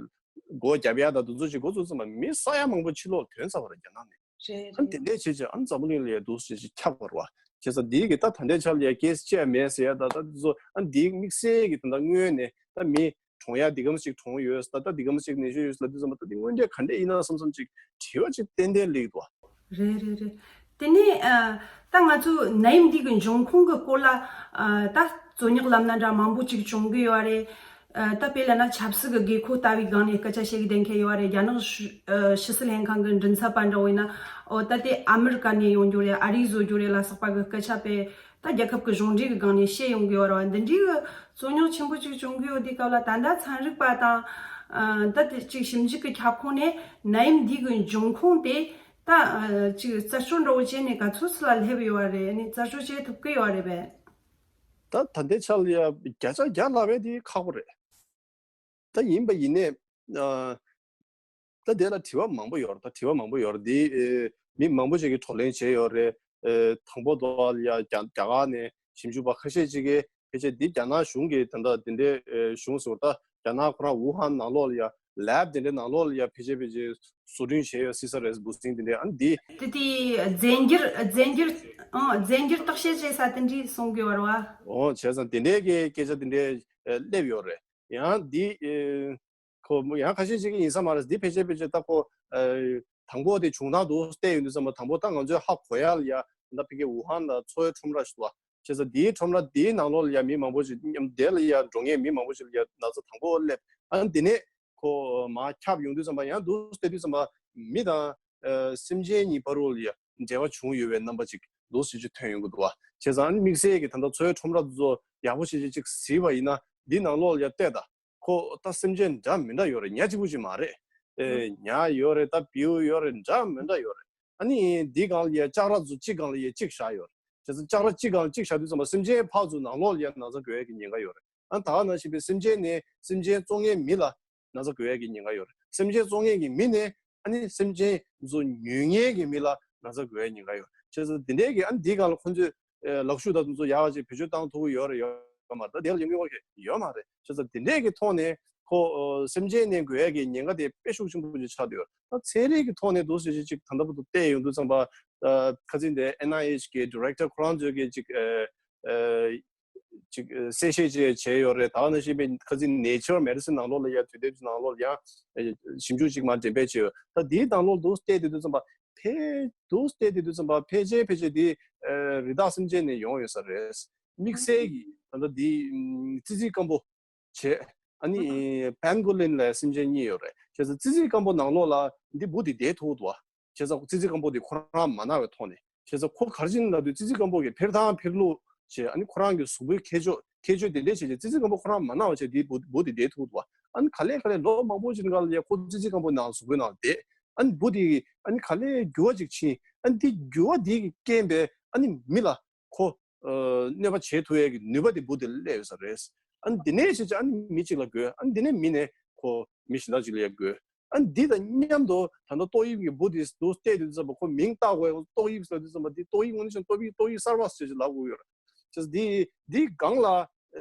སྒོ་བརྒྱབ་ཡ་དང་དེ་ཚོ་ཅིག་འགོ་བཙུགས་ཙམ་པ་མི་ས་ཡ་མང་པོ་ཕྱི་ལོགས་ཐོན་ཚར་བ་རེད་རྒྱ་ནག་ནས། རེད། ཨ་ནི་དེ་འདྲས་བྱས་བྱས་ཨ་ནི་འཛམ་བུ་གླིང་ལ་ཡ་འདུག་ཞེས་ཞིག་ཁྱབ་པ་རེད་བ། བྱས་ཙང་འདི་གི་ད་ད་ལྟའི་ཆར་ལ་ཡ་ཁེ་སི་ཅི་ཡང་མེད་ཟེར་ཡ་ད་ད་དེ་ཚོ་ཨ་ནི་འདི་དམིགས་བསལ་གྱི་ད་ལྟ་སྔོན་ནས་ད་མི་གྲོངས་ཡ་འདི་གམ་ཞིག་གྲོངས་ཡོད་ད་ད་འདི་གམ་ཞིག་ནད་གཞི་ཡོད་ལབ་དུས་ཙམ་པ་ད་འདི་དངོས་འབྲེལ་ག་འདྲས་ཡིན་ན་བསམ་བསམ་ཅིག་དྲི་བ་ཅིག་ཏན་ཏན་སླེབས་འདུག་བ། རེད་རེད་རེད། དེ་ནས་ཨ་ད་ང་ཚོ་ནད་ཡམས་འདི་གི་འབྱུང་ཁུངས་ཀྱི་སྐོར་ལ་ཨ་ད་རྩོད་རྙོག་ལབ་ན་འདྲ་མང་པོ་ཅིག་བྱུང་གི་ཡོད་རེད། ཨ་ད་དཔེ་ལབ་ན་ཆབ་སྲིད་ཀྱི་དགོས་མཁོ་ལྟ་བུའི་སྒང་ནས་སྐད་ཆ་བཤད་གི་བསྡད་མཁན་ཡོད་རེད། རྒྱ་ནག་ཨ་ཕྱི་སྲིད་ལྷན་ཁང་གི་མགྲིན་ཚབ་པ་འདྲ་བོ་ཡིན་ན་ཨོ་ད་དེ་ཨ་མི་རི་ཀ་ནས་ཡོང་རྒྱུ་རེད། ཨ་རི་བཟོ་རྒྱུ་རེད་ལ་སོགས་པ་གི་སྐད་ཆ་དཔེ་ད་རྒྱལ་ཁབ་ཀྱི་གཞུང་འབྲེལ་གྱི་སྒང་ནས་བཤད་ཡོང་གི་ཡོད་རེད་བ། འདི་འདྲའི་གི་རྩོད་རྙོག་ཆེན་པོ་ཅིག་བྱུང་གི་ཡོད་དུས་སྐབས་ལ་ད་ལྟ་ཚན་རིག་པ་དང་ཨ་ད་དེ་ཅིག་ཞིབ་འཇུག་གི་ཁྱབ་ཁོངས་ནས་ནད་ཡམས་འདི་གི་འབྱུང་ཁུངས་དེ་ད་ཨ་ཅིག་རྩད་གཅོད་འདྲ་བོ་བྱས་ནས་ག་ཚོད་ཙམ་ལ་སླེབས་ཡོད་རེད། ཨ་ནི་རྩད་གཅོད་བྱེད་ཐུབ་ཀྱི་ཡོད་རེད་པས། ད་ད་ལྟའི་ཆར་ལ་ཡ་བརྒྱ་ཆ་བརྒྱ་ལབ་པ་དེ་ཁག་པོ་རེད། ད་ཡིན་པ་ཡིན་ནས་ཨ་ད་དེ་ལ་དྲི་བ་མང་པོ་ཡོད་རེད། ད་དྲི་བ་མང་པོ་ཡོད་རེད། འདི་ཨེ་མི་མང་པོ་ཞིག་གིས་བགྲོ་གླེང་བྱས་ཡོད་རེད། ཨེ་དང་པོ་དོ་ལ་ཡ་རྒྱ་རྒྱ་གར་ནས་ཞིབ་འཇུག་པ་ཁ་ཤས་ཅིག་གིས་ཕལ་ཆེར་འདི་རྒྱ་ནག་གཞུང་གིས་ད་ལྟ་འདི་འདྲའི་ཨེ་གཞུང་ཟེར་བ་ད་རྒྱ་ནག་ཁོ་རང་ཝུ་ཧན་ནང་ལོགས་ལ་ཡ་ལེབ་དེ་འདྲའི་ནང་ལོགས་ལ་ཡ་ཕལ་ཆེར་ཕལ་ཆེར་བཟོ་སྐྲུན་བྱས་ཡོད་སྲིད་ས་རེད། འབུ་སྲིན་དེ་འདྲའི་ཨ་ནི་འདི། དེ་དེ་རྫས་འགྱུར་རྫས་འགྱུར་ཨང་རྫས་འགྱུར་བརྟག་དཔྱད་བྱེད་ས་དེ་འདྲའི་གསུང་གི་ཡོད་རེད་བ། འོ་བྱས་ཙང་དེ་འདྲའི་གི་སྐད་ཆ་དེ་འདྲའི་ཨེ་སླེབས་ཡོད་རེད། ཡང་འདི་ཨེ་ཁོ་ཡང་ཁ་ཤས་ཅིག་གིས་ཡིན་ས་མ་རེད། འདི་ཕལ་ཆེར་ཕལ་ཆེར་ད་ཁོ་ཨེ་དང་པོ་དེ་བྱུང་སྟངས་དུ་བལྟས་ཡོང་དུས་ཙམ་པ་དང་པོ་ད་ང་ཚོས་ཧ་གོ་ཡ་ལ་ཡ་ད་ཕ་གི་ཝུ་ཧན་ལ་འཚོ་བའི་ཁྲོམ་ར་ཞིག་འདུག་བ། བྱས་ཙང་འདིའི་ཁྲོམ་ར་འདིའི་ནང་ལོགས་ལ་ཡ་མི་མང་པོ་ཞིག་མཉམ་དེ་ལ་ཡ་འགྲོ་མཁན་མི་མང་པོ་ཞིག་ལ་ཡ་ན་ཚ་དང་པོ་སླེབས། ཨ་ནི་དེ་ནས་ཁོ་མར་ཁྱབ་ཡོང་དུས་ཙམ་པ་ཡང་འདུག་བལྟས་དུས་ཙམ་པ་མི་དང་ཨ་སེམས་ཅན་གཉིས་བར་རུ་ལ་ཡ་འབྲེལ་བ་བྱུང་ཡོད་པའི་རྣམ་པ་ཅིག་འདུག་ཟེར་རྒྱུ་ཐོན་ཡོང་གི་འདུག་བ། བྱས་ཙང་ཨ་ནི་དམིགས་བསལ་གྱི་ད་ལྟ་འཚོ་བའི་ཁྲོམ་ར་དེ་ཚོ་ཡག་པོ་ཞེ་ཅིག་ཅིག་གཟིགས་པ་ཡིན་ན་འདི་ནང་ལོགས་ལ་ཡ་བལྟས་ད། ཁོ་ད་སེམས་ཅན་འདྲ་མི་འདྲ་ཡོད་རེད། ཉ་གཅིག་པུ་ཅིག་མ་རེད། ཨེ་ཉ་ཡོད་རེད། ད་བེའུ་ཡོད་རེད། འདྲ་མི་འདྲ་ཡོད་རེད། ཨ་ནི་འདི་སྒང་ལ་ཡ་ལྕགས་ར་ཚོ་གཅིག་སྒང་ལ་ཡ་གཅིག་བཞག་ཡོད་རེད། བྱས་ཙང་ལྕགས་ར་གཅིག་སྒང་ལ་གཅིག་བཞག་དུས་ཙམ་པ་སེམས་ཅན་ཕར་ཚུར་ནང་ལོགས་ལ་ཡ་ན་ཚ་འགོས་ཡ་གི་ཉེན་ཁ་ཡོད་རེད། ཨ་ད་ག་ནང་བཞིན་པའི་སེམས་ཅན་ནས་སེམས་ཅན་བཙོང་མཁན་མི་ལ་ན་ཚ་འགོས་ཡ་གི་ཉེན་ཁ་ཡོད་རེད། སེམས་ཅན་བཙོང་མཁན་གྱི་མི་ནས་ཨ་ནི་སེམས་ཅན་ཚོ་ཉོ་མཁན་གྱི་མི་ལ་ན་ཚ་འགོས་ཡ་ཉེན་ཁ་ཡོད་རེད། བྱས་ཙང་འདི་འདྲའི་གི་ཨ་ནི་འདི་སྒང་ལ་ཁོ་ཚོས་ཨེ་ལག་ཤུབས་དང་དེ་ཚོ་ཡག་ཅིག་བེད་སྤྱོད་བཏང་ཐུབ་ཀྱི་ཡོད་རེད་ཡོད་མ་རེད། ད་དེ་ལ་ཡོང་གི་ཡོད་མ་རེད། བྱས་ཙང་དེ་འདྲས་ཀྱི་ཐོག་ནས་ཁོ་ཨ་སེམས་ཅན་ནད་འགོས་ཡས་ཀྱི་ཉེན་ཁ་དེ་དཔེ་ཤུགས་ཆེན་པོ་ཅིག་ཆགས་བསྡད་ཡོད། ད་ཚན་རིག་གི་ཐོག་ནས་འདུག་ཟེར་ཅིག་ཅིག་ད་ལྟ་བར་དུ་བལྟས་ཡོང་དུས་ཙམ་པ་ཨ་ཁ་སང་དེ་ཨེན་ཨའི་ཨེཆ་གི་ཌི་རེག་ཊར་ཁོ་རང་ཚོས་ཀྱི་ཅིག་ཨ་ཨ་ཅིག་གསལ་བཤད་ཅིག་བྱས་ཡོད་རེད། ད་ག་ནང་བཞིན་པའི་ཁ་སང་Nature Medicine་ནང་ལོགས་ལ་ཡ་དུས་དེབ་ནང་ལོགས་ལ་ཡ་ཞིབ་འཇུག་ཅིག་མར་འགྲེམས་སྤེལ་བྱས་ཡོད། ད་དེའི་ནང་ལོགས་འདུག་བལྟས་དུས་ཙམ་པ་ཕལ་འདུག་བལྟས་དུས་ཙམ་པ་ཕལ་ཆེར་ཕལ་ཆེར་དེ་ཨ་རི་དྭགས་སེམས་ཅན་ནས་ཡོང་ཡོད་ས་རེད། དམིགས་བསལ་གྱི་ད་ལྟ་དེ་ཙི་ཙི་སྐམ་པོ་བྱས་ཨ་ནི་པེན་གོ་ལིན་ལ་སེམས་ཅན་གཉིས་ཡོད་རེད། བྱས་ཙང་ཙི་ཙི་སྐམ་པོ་ནང་ལོགས་ལ་འདི་འབུ་དེ་བསྡད་ཐུབ་འདུག་བ། བྱས་ཙང་ཙི་ཙི་སྐམ་པོ་དེ་ཁོ་རང་མ་ན་བའི་ཐོག་ནས་ བྱས་ཙང་ཁོ་ག་རེ་བྱས་ནས་ལབ་དུས་ཙི་ཙི་སྐམ་པོ་གི་འཕེར་སྟངས་འཕེར་ལུགས་བྱས། ཨ་ནི་ཁོ་རང་གི་གཟུགས་པོའི་ཁྱད་ཆོས་ཁྱད་ཆོས་དེ་འདྲས་བྱས་བྱས་ཙི་ཙི་སྐམ་པོ་ཁོ་རང་མ་ན་བ་བྱས་དེའི་འབུ་འབུ་དེ་བསྡད་ཐུབ་འདུག་བ། ཨ་ནི་ག་ལེ་ག་ལེ་ལོ་མང་པོ་ཞིག་ག་ལ་ཡ་ཁོ་ཙི་ཙི་སྐམ་པོ་ནང་གཟུགས་པོའི་ནང་བསྡད། ཨ་ནི་འབུ་དེ་ཨ་ནི་ག་ལེ་འགྱུར་བ་ཅིག་ཕྱིན། ཨ་ནི་དེ་འགྱུར་བ་དེ་གི་རྐྱེན་པས་ཨ་ནི་མི་ལ་ཁོ་ཨ་གནོད་པ་བྱེད་ཐུབ་ཡས་ཀྱི་ནུས་པ་དེ་འབུ་དེ་སླེབས་ཡོད་ས་རེད། ཨ་ནི་དེ་ནས་བྱས་བྱས་ཨ་ནི་མི་གཅིག་ལ་འགོས། ཨ་ནི་དེ་ནས་མི་ནས་ཁོ་མི་གཞན་དག་ཅིག་ལ་ཡ་འགོས། ཨ་ནི་འདི་དང་མཉམ་དུ་ད་ལྟ་ཏོག་དབྱིབས་ཀྱི་འབུ་འདི་འདུག་བལྟས་དུས་ཙམ་པ་ཁོ་མིང་བཏགས་དགོས། ཏོག་དབྱིབས་ཟེར་དུས་ཙམ་པ་འདི་ཏོག་དབྱིབས་དངོས་གནས་བྱས་ན་ཏོག་དབྱིབས་ཏོག་དབྱིབས་གསར་པ་ཟེར་ཅིག་ལབ་དགོས་ཡོད་རེད། བྱས་ཙང་འདི་འདི་སྒང་ལ་ཨ་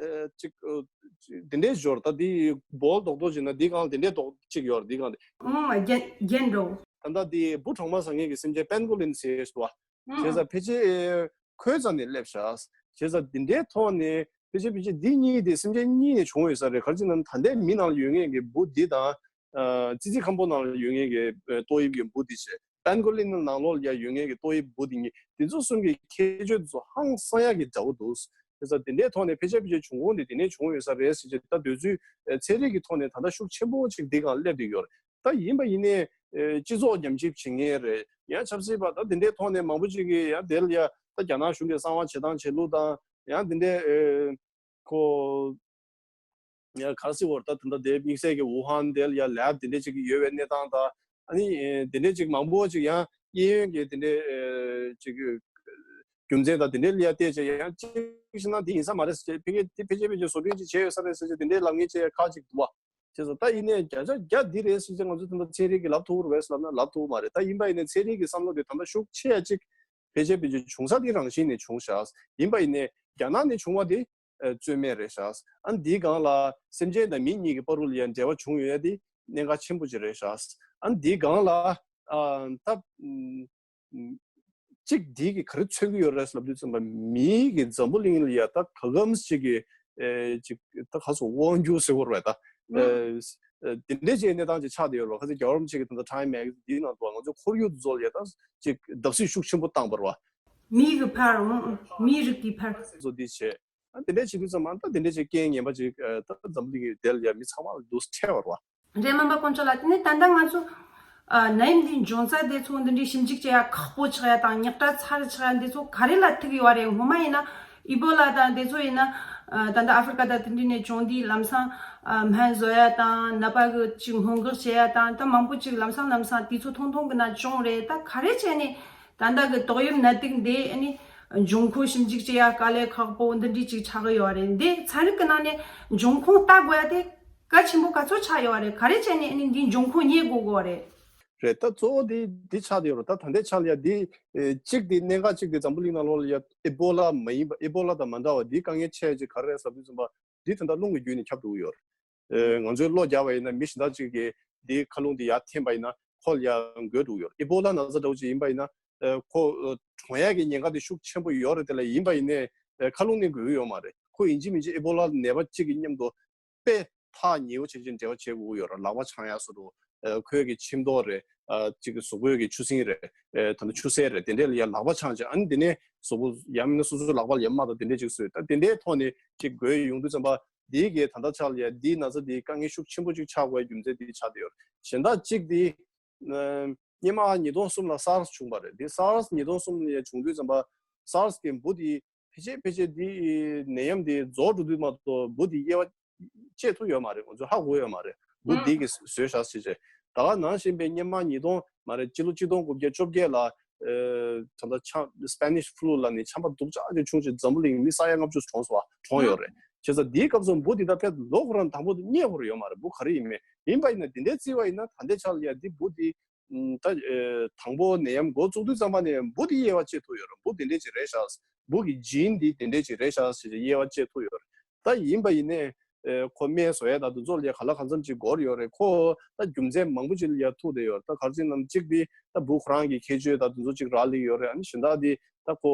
ཅིག་ཨ་ཅིག་འདི་འདྲའི་ཞོར་ད་འདི་འབོལ་རྡོག་རྡོག་བྱས་ན་འདི་སྒང་ལ་འདི་འདྲའི་རྡོག་ཅིག་ཡོད་རེད། འདི་སྒང་ལ། ཨང་། རྒྱན་རྒྱན་འགྲོ། ད་ལྟ་འདི་འབུ་གྲོག་མ་ཟ་མཁན་གྱི་སེམས་ཅན་པེན་གོ་ལིན་ཟེར་ཞིག་འདུག་བ། བྱས་ཙང་ཕལ་ཆེར་ཁོའི་རྩ་ནས་སླེབས་ཤག་བྱས་ཙང་འདི་འདྲའི་ཐོག་ནས་ཕལ་ཆེར་ཕལ་ཆེར་འདི་གཉིས་དེ་སེམས་ཅན་གཉིས་ནས་བྱུང་ཡོད་ས་རེད། ག་རེ་ཟེར་ན་ད་ལྟའི་མི་ནང་ལ་ཡོད་མཁན་གྱི་འབུ་འདི་དང་། ཨ་ཙི་ཙི་སྐམ་པོ་ནང་ལ་ཡོད་མཁན་གྱི་ཨ་ཏོག་དབྱིབས་ཀྱི་འབུ་འདི་བྱས། པེན་གོ་ལིན་ནང་ལོགས་ལ་ཡོད་མཁན་གྱི་ཏོག་དབྱིབས་འབུ་འདི་གཉིས་དེ་ཚོ་གསུམ་གྱི་ཁྱད་ཆོས་དེ་ཚོ་ཧང་སང་ཡག་གི་འདྲ་བོ་འདུག་བྱས་ཙང་དེ་འདྲའི་ཐོག་ནས་ཕལ་ཆེར་ཕལ་ཆེར་འབྱུང་ཁུངས་འདི་དེ་ནས་བྱུང་ཡོད་ས་རེད་ཟེར་གྱི། ད་དུས་ཚོད་ཨ་ཚན་རིག་གི་ཐོག་ནས་ད་ལྟ་ཤུགས་ཆེན་པོ་ཅིག་འདི་སྒང་སླེབས་བསྡད་ཡོད་རེད། ད་ཡིན་པ་ཡིན་ནའི་ཨ་སྤྱི་ཚོགས་ཉམས་ཞིབ་བྱེད་མཁན་རེད། ཡང་ཆབ་སྲིད་པ་ད་དེ་འདྲའི་ཐོག་ནས་མང་པོ་ཅིག་གིས་ཡང་དེ་ལ་ཡ་ད་རྒྱ་ནག་གཞུང་གི་གསང་བ་བྱེད་སྟངས་བྱེད་ལུགས་དང་། ཡང་དེ་འདྲའི་ཨ་ཁོ་ཡང་ག་རེ་ཟེར་དགོས་རེད། ད་ད་ལྟ་དེ་དམིགས་བསལ་གྱི་ཝུ་ཧན་དེ་ལ་ཡ་ལེབ་དེ་འདྲའི་ཅིག་ཡོད་པའི་གནས་སྟངས་དང་། ཨ་ནི་ཨ་དེ་འདྲའི་ཅིག་མང་པོ་ཅིག་ཡང་གཡས་གཡོན་གྱི་དེ་འདྲའི་ཨ་ཅིག་རྒྱུ་མཚན་དང་དེ་འདྲའི་ལ་ཡ་བལྟས་བྱས། ཡང་གཅིག་བྱས་ན་དེ་ཡིན་ས་མ་རེད་ཟེར་བྱས། ཕལ་ཆེར་དེ་ཕལ་ཆེར་ཕལ་ཆེར་བཟོ་སྐྲུན་ཅིག་བྱས་ཡོད་ས་རེད་ཟེར་བྱས་དེ་འདྲའི་ལབ་མཁན་ཅིག་ཁག་ཅིག་འདུག་བ། བྱས་ཙང་ད་ཡིན་ནའི་བརྒྱ་ཆ་བརྒྱ་འདི་རེད་ཟེར་བྱས་ང་ཚོས་ད་ལྟ་ཚན་རིག་གིས་ལབ་ཐུབ་རེད་ཟེར་ལབ་ན་ལབ་ཐུབ་མ་རེད། ད་ཡིན་པ་ཡིན་ནའི་ཚན་རིག་གི་བསམ་བློ་དེ་ད་ལྟ་ཤུགས་ཆེ་ཡ་གཅིག་ཕལ་ཆེར་ཕལ་ཆེར་བྱུང་ས་དེ་རང་བཞིན་ནས་བྱུང་ཤག་ཡིན་པ་ཡིན་ནའི་རྒྱ་ནག་ནས་བྱུང་བ་དེ་ཨ་རྩོད་མེད་རེད་ཤག་ཨ་འདིའི་སྒང་ལ་སེམས་ཅན་དང་མི་གཉིས་ཀྱི་བར་དུ་ལ་ཡ་འབྲེལ་བ་བྱུང་ཡོད་ཡ་དེ་གནད་འགག་ཆེན་པོ་ཅིག་རེད་ཤག་ཨ་འདིའི་སྒང་ལ་ཨ་ད་ཨམ། གཅིག་འདི་གིས་ག་རེ་མཚོན་གྱི་ཡོད་རེད་ལབ་དུས་ཙམ་པ། མིའི་གི་འཛམ་བུ་གླིང་ལ་ཡ་ད་ག་གམ་ཅིག་གི་ཨེ་ཅིག་ད་ག་སོ་དབང་སྒྱུར་ཟེར་བ་རེད་ད། ཨེ་ཨེ་དེ་འདྲའི་ཅིག་གནས་སྟངས་ཅིག་ཆགས་བསྡད་ཡོད་རེད་བ། ཁ་སང་རྒྱལ་བ་རིན་པོ་ཆེ་གི་ད་ལྟ་ཊའིམ་མེ་ག་ཛིན་འདིའི་ནང་དུ་ང་ཚོའི་ཁོར་ཡུག་དེ་ཚོ་ལ་ཡ་ད་ཅིག་བརྡབ་གསིག་ཤུགས་ཆེན་པོ་བཏང་བ་རེད་བ། མིའི་གི་ཕར་འོང་། མིའི་རིགས་ཀྱི་ཕར། བཟོ་འདི་བྱས། ཨ་དེ་འདྲ་བྱེད་དུས་ཙམ་པ་ད་དེ་འདྲ་ཅིག་རྐྱེན་ངན་པ་ཅིག་ཨ་ད་འཛམ་བུ་གླིང་གི་དེ་ལ་ཡ་མི་ཚང་མ་ལ་འདུག་སེ་འཕྲད་པ་རེད་བ། རེད། སྨན་པ་དཀོན་མཆོག་ལགས། དེ་ནས་ད་ལྟ་ང་ཚོ་ཨ་ནད་ཡམས་འདི་འབྱུང་རྩ་དེ་ཚོ་འདི་འདྲའི་ཞིབ་འཇུག་བྱེད་ཡ་ཁག་པོ་ཆགས་ཡ་དང་། ཉག་ཕྲ་ཚ་རུ་ཆགས་ཡ་འདི་ཚོ་ག་རེ་ལ་ཐུག་ཡོད་རེད། སྔོན་མ་ཡིན་ན་ཨི་བོ་ལ་དང་དེ་ཚོ་ཡིན་ན་ཨ་ད་ལྟ་ཨ་ཧྥེ་རི་ཀ་དང་དེ་འདྲ་ནས་བྱུང་དུས་ལམ་སང་ཨ་སྨན་བཟོ་ཡ་དང་ནད་པ་གི་ཅིག་སྔོན་འགོག་བྱེད་ཡ་དང་ད་མང་པོ་ཅིག་ལམ་སང་ལམ་སང་དུས་ཚོད་ཐུང་ཐུང་གི་ནང་བྱུང་རེད། ད་ག་རེ་བྱས་ནས་ད་ལྟ་གི་ཏོག་དབྱིབས་ནད་དུག་འདི་ཨ་ནི་འབྱུང་ཁུངས་ཞིབ་འཇུག་བྱེད་ཡ་དཀའ་ལས་ཁག་པོ་འདི་འདྲ་ཅིག་ཆགས་ཀྱི་ཡོད་རེད། འདི་ཚན་རིག་གི་ནང་ནས་འབྱུང་ཁུངས་ལྟ་དགོས་ཡ་དེ་གལ་ཆེན་པོ་ག་ཚོད་ཆགས་ཡོད་རེད། ག་རེ་བྱས་ནས་ཨ་ནི་འདིའི་འབྱུང་ཁུངས་རྙེད་དགོས་དགོས་རེད། རེད། ད་གཙོ་བོ་འདི་འདི་ཆགས་བསྡད་ཡོད་རེད། ད་ད་ལྟའི་ཆ་ལ་ཡ་འདི་ཨེ་གཅིག་འདི་གནད་འགག་གཅིག་འདི་འཛམ་བུ་གླིང་ནང་ལོགས་ལ་ཡ་ཨེ་བོ་ལ་མ་ཡིན་པ། ཨེ་བོ་ལ་དང་མ་འདྲ་བ་འདི་དཀའ་ངལ་ཆེ་ཅིག་ག་རེ་རེད་ཟེར་དུས་ཙམ་པ། འདི་ད་ལྟ་རླུང་གི་བརྒྱུད་ནས་ཁྱབ་འགྲོ་གི་ཡོད་རེད། ཨེ་ང་ཚོས་གློ་རྒྱག་པ་ཡིན་ན་མི་གཞན་དག་ཅིག་གིས་འདིའི་མཁའ་རླུང་འདི་ཡར་འཐེན་པ་ཡིན་ན་ཁོ་ལ་ཡ་འགོས་འགྲོ་གི་ཡོད་རེད། ཨེ་བོ་ལ་ན་ཚ་འདྲ་བོ་ཅིག་ཡིན་པ་ཡིན་ན་ཨེ་ཁོ་ཨེ་གྲོངས་ཡག་གི་ཉེན་ཁ་དེ་ཤུགས་ཆེན་པོ་ཡོད་རེད། དེ་ལ་ཡིན་པ་ཡིན་ནའི་ཨེ་མཁའ་རླུང་ནི་འགོས་ཀྱི་ཡོད་མ་རེད། ཁོ་ཡིན་གཅིག་མིན་གཅིག་ཨེ་བོ་ལ་ནད་པ་གཅིག་གི་མཉམ་དུ་དཔེ་ཐག་ཉེ་བོ་བྱེད་ཅིང་འབྲེལ་བ་བྱེད་དགོས་ཀྱི་ཡོད་རེད། ལག་པ་འཆང་ཡག་སོགས་དུ་ཨ་ཁོའི་གི་མཆིལ་མདོག་རེད། ཨ་གཅིག་གི་གཟུགས་པོའི་གི་ཆུ་སྲིན་རེད། ཨ་ད་ནི་ཆུ་སེར་རེད། དེ་འདྲས་ལ་ཡ་ལག་པ་འཆང་བྱས། ཨ་ནི་དེ་ནས་གཟུགས་པོ་ཡང་མིན་ན་སོ་སོའི་ལག་པ་ལ་ཡ་རྨ་དང་དེ་འདྲས་ཅིག་བཟོས། ད་དེ་འདྲའི་ཐོག་ནས་ཅིག་འགོས་ཡོང་དུས་ཙམ་པ་འདིའི་གི་ད་ལྟ་ཆ་ལ་ཡ་འདིའི་ན་ཚ་འདིའི་དཀའ་ངལ་ཤུགས་ཆེན་པོ་ཅིག་ཆགས་དགོས་རྒྱུ་མཚན་འདི་ཆགས་བསྡད་ཡོད་རེད། གཞན་དག་གཅིག་འདི་ཨ་སྔོན་མ་ཉིས་སྟོང་གསུམ་ལ་སཱར་སི་བྱུང་བ་རེད། འདི་སཱར་སི་ཉིས་སྟོང་གསུམ་ལ་ཡ་བྱུང་དུས་ཙམ་པ་སཱར་སི་གི་འབུ་འདི་ཕལ་ཆེར་ཕལ་ཆེར་འདི་ནད་ཡམས་འདི་རྫོགས་འགྲོ་དུས་མ་གཏོགས་འབུ་འདི་དབྱེ་བ་བཅད་ཐུབ་ཡོད་མ་རེད། ང་ཚོས་ཧ་གོ་ཡོད་མ་རེད། འབུ་འདི་གིས་བཟོས་བཞག་ཟེར་བྱས། ད་ག་ནང་བཞིན་པའི་སྔོན་མ་ཉིས་སྟོང་མ་རེད། སྤྱི་ལོ་གཅིག་སྟོང་དགུ་བརྒྱ་བཅོ་བརྒྱད་ལ་ཨེ་ད་ལྟ་ཆམ་སི་པེ་ནིཤ་ཕུ་ལུ་ལབ་ནས་ཆམ་པ་སྡུག་ཅག་ཅིག་བྱུང་བྱས་འཛམ་བུ་གླིང་མི་ས་ཡ་ལྔ་བཅུ་གྲོངས་སོང་བ། གྲོངས་ཡོད་རེད། བྱས་ཙང་འདིའི་སྐབས་སུ་འབུ་འདི་ད་ཕེབས་ལོ་ཁོ་རང་དང་པོ་དེ་རྙེད་དགོས་རེད་ཡོད་མ་རེད། འབུ་ག་རེ་ཡིན་མིན། ཡིན་པ་ཡིན་ན་འདི་འདྲའི་བརྩི་བ་ཡིན་ན་ད་ལྟའི་ཆ་ལ་ཡ་འདི་འབུ་འདི་ཨམ་ད་ཨེ་དང་པོ་ནད་ཡམས་འགོ་བཙུགས་དུས་ཙམ་པ་ནས་འབུ་འདི་དབྱེ་བ་བཅད་ཐུབ་ཡོད་རེད། འབུ་འདི་འདྲས་ཅིག་རེད་ཤག་འབུ་གི་ཇིན་འདི་འདི་འདྲས་ཅིག་རེད་ཤག་ཟེར་ཏེ་དབྱེ་བ་བཅད་ཐུབ་ཡོད་རེད། ད་ཡིན་པ་ཡིན་ནའི་ཨེ་ཁོ་སྨན་བཟོ་ཡས་དང་དེ་ཚོ་ལ་ཡ་ག་ལ་གང་འཚམ་ཅིག་འགོར་ཡོད་རེད། ཁོ་ད་རྒྱུ་མཚན་མང་པོ་ཅིག་ལ་ཡ་ཐུག་བསྡད་ཡོད་རེད། ད་ག་རེ་ཟེར་ན་གཅིག་འདི་ད་འབུ་ཁོ་རང་གི་ཁྱད་ཆོས་དང་དེ་ཚོ་ཅིག་རག་ལས་ཡོད་རེད། ཨ་ནི་གཞན་དག་འདི་ད་ཁོ་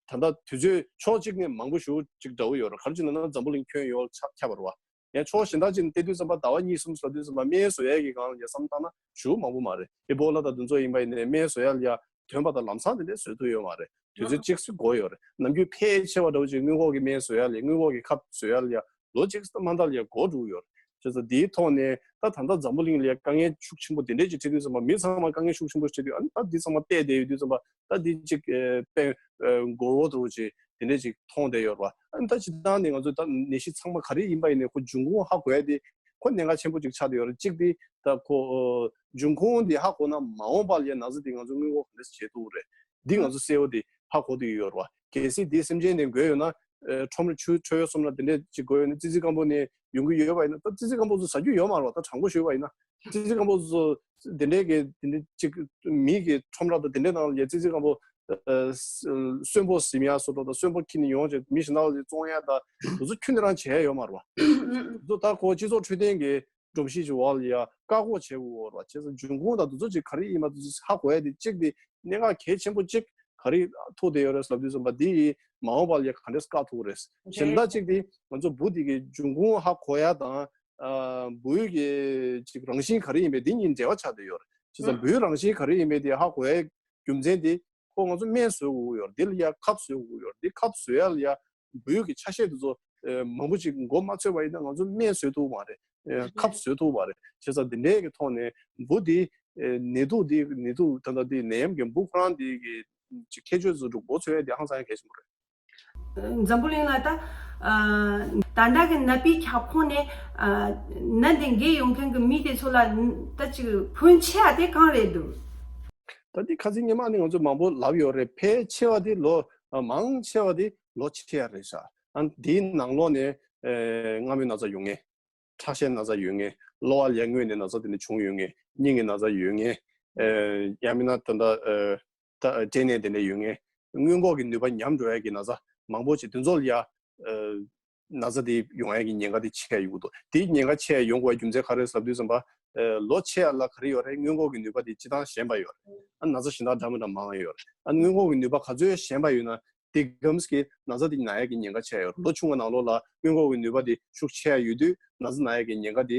ད་ལྟ་དུས་ཚོད་ཕྱོགས་གཅིག་ནས་མང་པོ་ཞེ་པོ་ཅིག་འདྲ་བོ་ཡོད་རེད། ག་རེ་ཟེར་ན་འཛམ་བུ་གླིང་ཁྱོན་ཡོངས་ལ་ཁྱབ་པ་རེད་བ། ཡང་ཕྱོགས་གཞན་དག་ཅིག་ནས་བལྟས་དུས་ཙམ་པ་ཟླ་བ་གཉིས་གསུམ་ཟེར་དུས་ཙམ་པ་སྨན་བཟོ་ཡས་ཀྱི་སྒང་ལ་ཡ་བསམ་བློ་བཏང་ན་ཞེ་པོ་མང་པོ་མ་རེད། ཨེ་བོ་ལ་དང་དེ་ཚོ་ཡིན་པ་ཡིན་ནའི་སྨན་བཟོ་ཡ་ལ་ཡ་ཐོན་པ་དང་ལམ་སང་དེ་འདྲས་བཟོ་ཐུབ་ཡོད་མ་རེད། དུས་ཚོད་གཅིག་ཙམ་འགོར་ཡོད་རེད། ནམ་རྒྱུན་ཕལ་ཆེ་བ་འདྲ་བོ་ཅིག་སྔོན་འགོག་གི་སྨན་བཟོ་ཡ་ལ་ཡ་སྔོན་འགོག་གི་ཁབ་བཟོ་ཡ་ལ་ཡ་ལོ་གཅིག་ཙམ་མ་མཐའ་ལ་ཡ་འགོར་འགྲོ་གི་ཡོད་རེད། བྱས་ཙང་འདིའི་ཐོག་ནས་ད་ད་ལྟ་འཛམ་བུ་གླིང་ལ་དཀའ་ངལ་ཤུགས་ཆེན་པོ་དེ་འདྲས་ཅིག་འཕྲད་དུས་ཙམ་པ། མི་ཚང་མ་དཀའ་ངལ་ཤུགས་ཆེན་པོ་འཕྲད་དུས། ཨ་ནི་ད་འདི་ཚང་མ་བལྟས་བསྡད་ཡོད་དུས་ཙམ་པ། ད་འདི་ཅིག་ཨེ་དཔེ་ཨེ་མགོ་བོ་འདྲ་བོ་ཅིག་དེ་འདྲས་ཅིག་མཐོང་བསྡད་ཡོད་རེད་བ། ཨ་ནི་ད་སྤྱིར་བཏང་ནས་ང་ཚོ་ད་ནད་གཞི་ཚང་མ་ག་རེ་ཡིན་པ་ཡིན་ནའི་ཁོ་འབྱུང་ཁུངས་ཧ་གོ་ཡ་དེ་ཁོ་གནད་འགག་ཆེན་པོ་ཅིག་ཆགས་བསྡད་ཡོད་རེད། གཅིག་དེ་ད་ཁོ་ཨོ་འབྱུང་ཁུངས་དེ་ཧ་གོ་ན་མ་འོངས་པ་ལ་ཡ་ན་ཚ་དེ་ང་ཚོ་སྔོན་འགོག་ག་འདྲས་བྱེད་ཐུབ་རེད། འདི་ང་ཚོ་གསལ་བོ་དེ་ཧ་གོ་བསྡད་ཡོད་རེད་བ། གལ་སྲིད་དེ་སེམས་ཅན་ནས་འགོས་ཡོད་ན། ཨེ་ཁྲོམ་ར་ཆུ་ཁྲོད་ཡོད་སོང་ན། དེ་འདྲས་ཅིག་འགོས་ཡོད་ན། ཙི་ཙི་སྐམ་པོ་ནས་ཡོང་གི་ཡོད་པ་ཡིན་ན། ད་ཙི་ཙི་སྐམ་པོ་ཚོ་ཟ་རྒྱུ་ཡོད་མ་རེད་བ། ད་དྲང་པོ་ཞུས་པ་ཡིན་ན། ཙི་ཙི་སྐམ་པོ་ཚོ་དེ་འདྲས་ཀྱི་དེ་འདྲས་ཅིག་མི་གི་ཁྲོམ་ར་དང་དེ་འདྲས་ནང་ལ་ཡ་ཙི་ཙི་སྐམ་པོ་ཨ་གསོན་པོ་ཟིན་ཡ་བཟོ་འདྲ་དང་། གསོན་པོ་ཁྱེར་ནས་ཡོང་བྱས་མི་གཞན་དག་ལ་བཙོང་ཡ་དང་། དེ་ཚོ་ཁྱོན་ནས་རང་བྱས་ཡ་ཡོད་མ་རེད་བ། དེ་ཚོ་ད་ཁོ་སྤྱི་ཚོགས་འཕྲོད་བསྟེན་གྱི་སྒྲོམ་གཞི་ཞིག་འོག་ལ་ཡ་བཀག་འགོག་བྱེད་དགོས་རེད་བ། བྱས་ཙང་འབྱུང་ཁུངས་དང་དེ་ཚོ་ཅིག་ག་རེ་ཡིན་པ་དེ་ཚོ་ཧ་གོ་ཡ་དེ་གཅིག་དེ་གནད་འགག་གལ་ཆེན་པོ་གཅིག་ག་རེ་ཐུག་བསྡད་ཡོད་རེད་ལབ་དུས་ཙམ་པ། འདི་ཡིས་མ་འོངས་པ་ལ་ཡ་ག་འདྲས་བཀག་ཐུབ་ཀྱི་རེད། གཞན་དག་ཅིག་དེ་ང་ཚོ་འབུ་འདི་གི་འབྱུང་ཁུངས་ཧ་གོ་ཡ་དང་། ཨ་འབུའི་གི་ཅིག་རང་བཞིན་ག་རེ་ཡིན་པའི་དེ་གཉིས་འབྲེལ་བ་ཆགས་བསྡད་ཡོད་རེད། བྱས་ཙང་འབུའི་རང་བཞིན་ག་རེ་ཡིན་པའི་དེ་ཧ་གོ་ཡའི་རྒྱུ་མཚན་དེ་ཁོ་ང་ཚོ་སྨན་བཟོ་དགོས་ཀྱི་ཡོད་རེད། དེ་ལ་ཡ་ཁབ་བཟོ་དགོས་ཀྱི་ཡོད་རེད། དེ་ཁབ་བཟོ་ཡ་ལ་ཡ་འབུའི་གི་ཆ་ཤས་དེ་ཚོ་ཨེ་མང་པོ་ཅིག་མགོ་མ་ཚོས་པ་ཡིན་ན་ང་ཚོ་སྨན་བཟོ་ཐུབ་མ་རེད། ཨེ་ཁབ་བཟོ་ཐུབ་མ་རེད། བྱས་ཙང་འདི་འདྲའི་གི་ཐོག་ནས་འབུ་འདི་ཨེ་ནད་དུག་འདི་ནད་དུག་ད་ལྟ་འདི་ནད་ཡམས་ཀྱི་འབུ་ཁོ་རང་འདི་གི་ཅིག་ཁྱད་ཆོས་ཚོ་མགོ་ཚོས་ཡ་འདི་ཧང་སང་ཡ་གལ་ཆེན་པོ་རེད། འཛམ་བུ་གླིང་ལ་ད་ཨ་ད་ལྟ་གི་ནད་པའི་ཁྱབ་ཁོངས་ནས་ཨ་ནད་འདི་འགོས་ཡོང་མཁན་གྱི་མི་དེ་ཚོ་ལ་ད་ཅིག་ཕོན་ཆེ་བ་དེ་གང་རེད་འདུག་ད་འདི་ཁ་སང་སྔོན་མ་ནས་ང་ཚོ་མང་པོ་ལབ་ཡོད་རེད། ཕལ་ཆེ་བ་དེ་ལོ་ཨ་མང་ཆེ་བ་དེ་ལོ་ཆེ་ཡ་རེད་ཤག་ཨ་འདིའི་ནང་ལོགས་ནས་ཨེ་རྔ་མོའི་ན་ཚ་ཡོང་མཁན། ཁྲག་ཤེད་ན་ཚ་ཡོད་མཁན། གློ་བ་ལ་ཡ་སྔོན་ནས་ན་ཚ་དེ་འདྲ་བྱུང་ཡོད་མཁན། སྙིང་གི་ན་ཚ་ཡོད་མཁན། ཨེ་ཡང་མིན་ན་ད་ལྟ་ཨེ་ད་སྐྲན་ནད་དེ་འདྲ་ཡོད་མཁན། སྔོན་འགོག་གི་ནུས་པ་ཉམས་འགྲོ་ཡ་གི་ན་ཚ་མང་པོ་ཅིག་དེ་ཚོ་ལ་ཡ་ཨེ་ན་ཚ་དེ་ཡོང་ཡ་གི་ཉེན་ཁ་དེ་ཆེ་ཡོང་གི་འདུག་དེའི་ཉེན་ཁ་ཆེ་ཡ་ཡོང་དགོས་པའི་རྒྱུ་མཚན་ག་རེ་ཟེར་དུས་ཙམ་པ། ཨེ་ལོ་ཆེ་ཡ་ལ་ག་རེ་ཡོད་རེད། སྔོན་འགོག་གི་ནུས་པ་དེ་སྤྱིར་བཏང་ཞན་པ་ཡོད་རེད། ཨ་ན་ཚ་གཞན་དག་འདྲ་མི་འདྲ་མང་བ་ཡོད་རེད། ཨ་སྔོན་འགོག་གི་ནུས་པ་ག་ཚོད་ཞན་པ་ཡོད་ན། དེ་གམ་གྱི་ན་ཚ་དེ་ན་ཡ་གི་ཉེན་ཁ་ཆེ་ཡོད་རེད། ལོ་ཆུང་བ་ནང་ལོགས་ལ་སྔོན་འགོག་གི་ནུས་པ་དེ་ཤུགས་ཆེ་ཡ་ཡོད་དུས་ན་ཚ་ན་ཡ་གི་ཉེན་ཁ་དེ་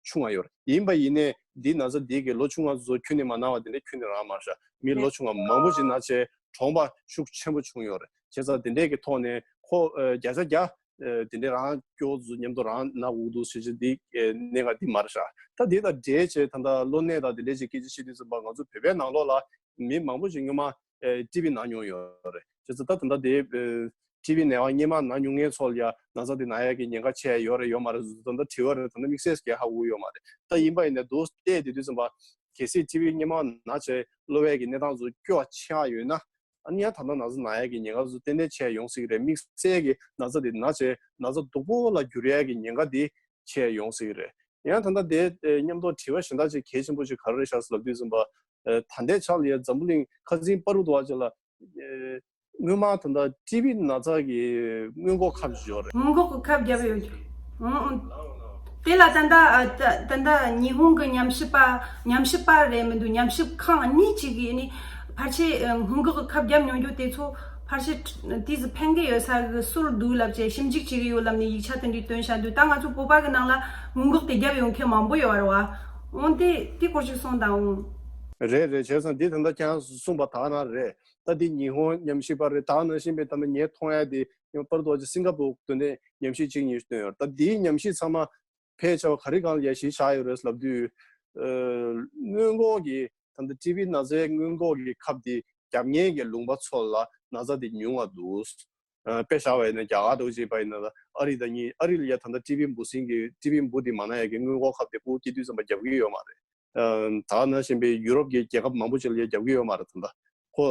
ཆུང་བ་ཡོད་རེད། ཡིན་པ་ཡིན་ནའི་འདི་ན་ཚ་འདི་གི་ལོ་ཆུང་བ་ཚོ་ཁྱོན་ནས་མ་ན་བ་དེ་འདྲ་ཁྱོན་ནས་རང་མ་རེད་ཤག་མི་ལོ་ཆུང་བ་མང་པོ་ཅིག་ན་ཆེ་གྲོངས་པ་ཤུགས་ཆེན་པོ་བྱུང་ཡོད་རེད། བྱས་ཙང་དེ་འདྲས་ཀྱི་ཐོག་ནས་ཁོ་ཨ་བརྒྱ་ཆ་བརྒྱ་ཨ་དེ་འདྲས་རང་སྐྱོ་བོ་ཚོ་མཉམ་དུ་རང་ན་འུ་འདུག་ཟེར་གྱི་འདི་ཨ་གནད་འགག་འདི་མ་རེད་ཤག་ད་དེ་དང་འབྲེལ་བྱས་ད་ལྟ་གློ་ནད་དང་དེ་འདྲས་ཅིག་སྐད་ཆ་བཤད་དུས་ཙམ་པ། ང་ཚོ་བོད་པའི་ནང་ལོགས་ལ་མི་མང་པོ་ཅིག་སྔོན་མ་ཨེ་ཊི་བི་ན་མྱོང་ཡོད་རེད། བྱས་ཙང་ད་ད་ལྟ་དེ་ཨེ་ཊི་བི་ནད་པ་སྔོན་མ་ན་མྱོང་མཁན་ཚོ་ལ་ཡ་ན་ཚ་དེ་ན་ཡ་གི་ཉེན་ཁ་ཆེ་ཡ་ཡོད་རེད་ཡོད་མ་རེད་ཟེར་དུས་ད་ལྟ་དྲི་བ་རེད། ད་ལྟ་དམིགས་བསལ་གྱི་ཧ་གོ་ཡོད་མ་རེད། ད་ཡིན་པ་ཡིན་ནའི་འདུག་བལྟས་དེ་དུས་ཙམ་པ་གལ་སྲིད་ཊི་བི་སྔོན་མ་ན་བྱས་གློ་བའི་གི་གནས་སྟངས་ཚོ་སྐྱོ་བ་ཆེ་བ་ཡོད་ན། ཨ་ནི་ཡང་ད་ལྟ་ན་ཚ་ན་ཡ་གི་ཉེན་ཁ་ཚོ་ཏན་ཏན་ཆེ་ཡ་ཡོང་སྲིད་ཀྱི་རེད། དམིགས་བསལ་གྱི་ན་ཚ་དེ་ན་བྱས་ན་ཚ་སྡུག་པོ་ལ་འགྱུར་ཡ་གི་ཉེན་ཁ་དེ་ཆེ་ཡ་ཡོང་སྲིད་ཀྱི་རེད། ཡང་ད་ལྟ་དེ་ཨེ་མཉམ་དུ་དྲི་བ་གཞན་དག་ཅིག་གལ་ཆེན་པོ་ཅིག་ག་རེ་རེད་ཤག་ཟེར་ལབ་དུས་ཙམ་པ། ཨེ་ད་ལྟའི་ཆར་ལ་ཡ་འཛམ་བུ་གླིང་ཁ་སང་པ་རུ་དུ་བ་ཅིག་ལ་ཨེ་སྔོན་མ་ད་ལྟ་ཊི་བི་ན་ཚ་གི་སྔོན་འགོག་ཁབ་ཅིག་ཡོད་རེད། སྔོན་འགོག་གི་ཁབ་བརྒྱབ་ཡོད་ཀྱི། ཨང་ཨང་། དེ་ལ་ད་ལྟ་ཨ་ད་ད་ལྟ་ཉི་ཧོང་གི་ཉམས་ཞིབ་པ་ཉམས་ཞིབ་པ་རེད་མི་འདུག་ཉམས་ཞིབ་ཁང་གཉིས་ཅིག་གིས་ནི་ཕལ་ཆེར་ཨ་སྔོན་འགོག་གི་ཁབ་བརྒྱབ་མྱོང་རྒྱུ་དེ་ཚོ་ཕལ་ཆེར་དེ་ཚོ་ཕན་གི་ཡོད་ས་གི་སྲོལ་འདུག་ལབ་བྱས་ཞིབ་འཇུག་བྱེད་ཀྱི་ཡོད་ལབ་ནས་ཡིག་ཆ་དེ་འདྲའི་བཏོན་བཞག་འདུག་ད་ང་ཚོ་བོད་པ་གི་ནང་ལ་སྔོན་འགོག་དེ་བརྒྱབ་ཡོང་མཁན་མང་པོ་ཡོད་རེད་བ། འོང་དེ་དེ་སྐོར་ཅིག་གསུངས་དང་འོང་། རེད་རེད། བྱས་ཙང་འདི་ད་ལྟ་ཁྱེད་རང་གསུངས་པ་དག་ན་རེད། ད་འདི་ཉི་ཧོང་ཉམས་ཞིབ་པ་རེད། དག་ནང་བཞིན་པའི་ད་ལྟ་ངས་མཐོང་ཡ་དེ་ཡང་པར་དོ་ཅིག་སིང་ག་པུར་དུ་ནས་ཉམས་ཞིབ་གཅིག་གཉིས་བཏོན་ཡོད་རེད། ད་འདིའི་ཉམས་ཞིབ་ཚང་མ་ཕལ་ཆེ་བ་ག་རེ་སྒང་ལ་ཡ་གཞི་བཞག་ཡོད་རེད་ལབ་དུས། ཨ་སྔོན་འགོག་གི་ད་ལྟ་ཊི་བི་ན་ཚའི་སྔོན་འགོག་གི་ཁབ་དེ་བརྒྱབ་མཁན་གྱི་ལུང་པ་ཚོ་ལ་ན་ཚ་དེ་ཉུང་བ་འདུག་ཨ་དཔེ་བཞག་པ་ཡིན་ན་རྒྱ་གར་འདྲ་བོ་ཅིག་པ་ཡིན་ན། ཨ་རི་དང་གཉིས། ཨ་རི་ལ་ཡ་ད་ལྟ་ཊི་བི་འབུ་སྲིན་གྱི་ཊི་བི་འབུ་དེ་མ་ན་ཡ་གི་སྔོན་འགོག་ཁབ་དེ་སྤུ་གུ་སྐྱེ་དུས་ཙམ་པ་བརྒྱབ་ཀྱི་ཡོད་མ་རེད། ཨ་དེ་ནང་བཞིན་པའི་ཡུ་རོབ་ཀྱི་རྒྱལ་ཁབ་མང་པོ་ཅིག་ལ་ཡ་བརྒྱབ་ཀྱི་ཡོད་མ་རེད། ད་ལྟ་ཁོ་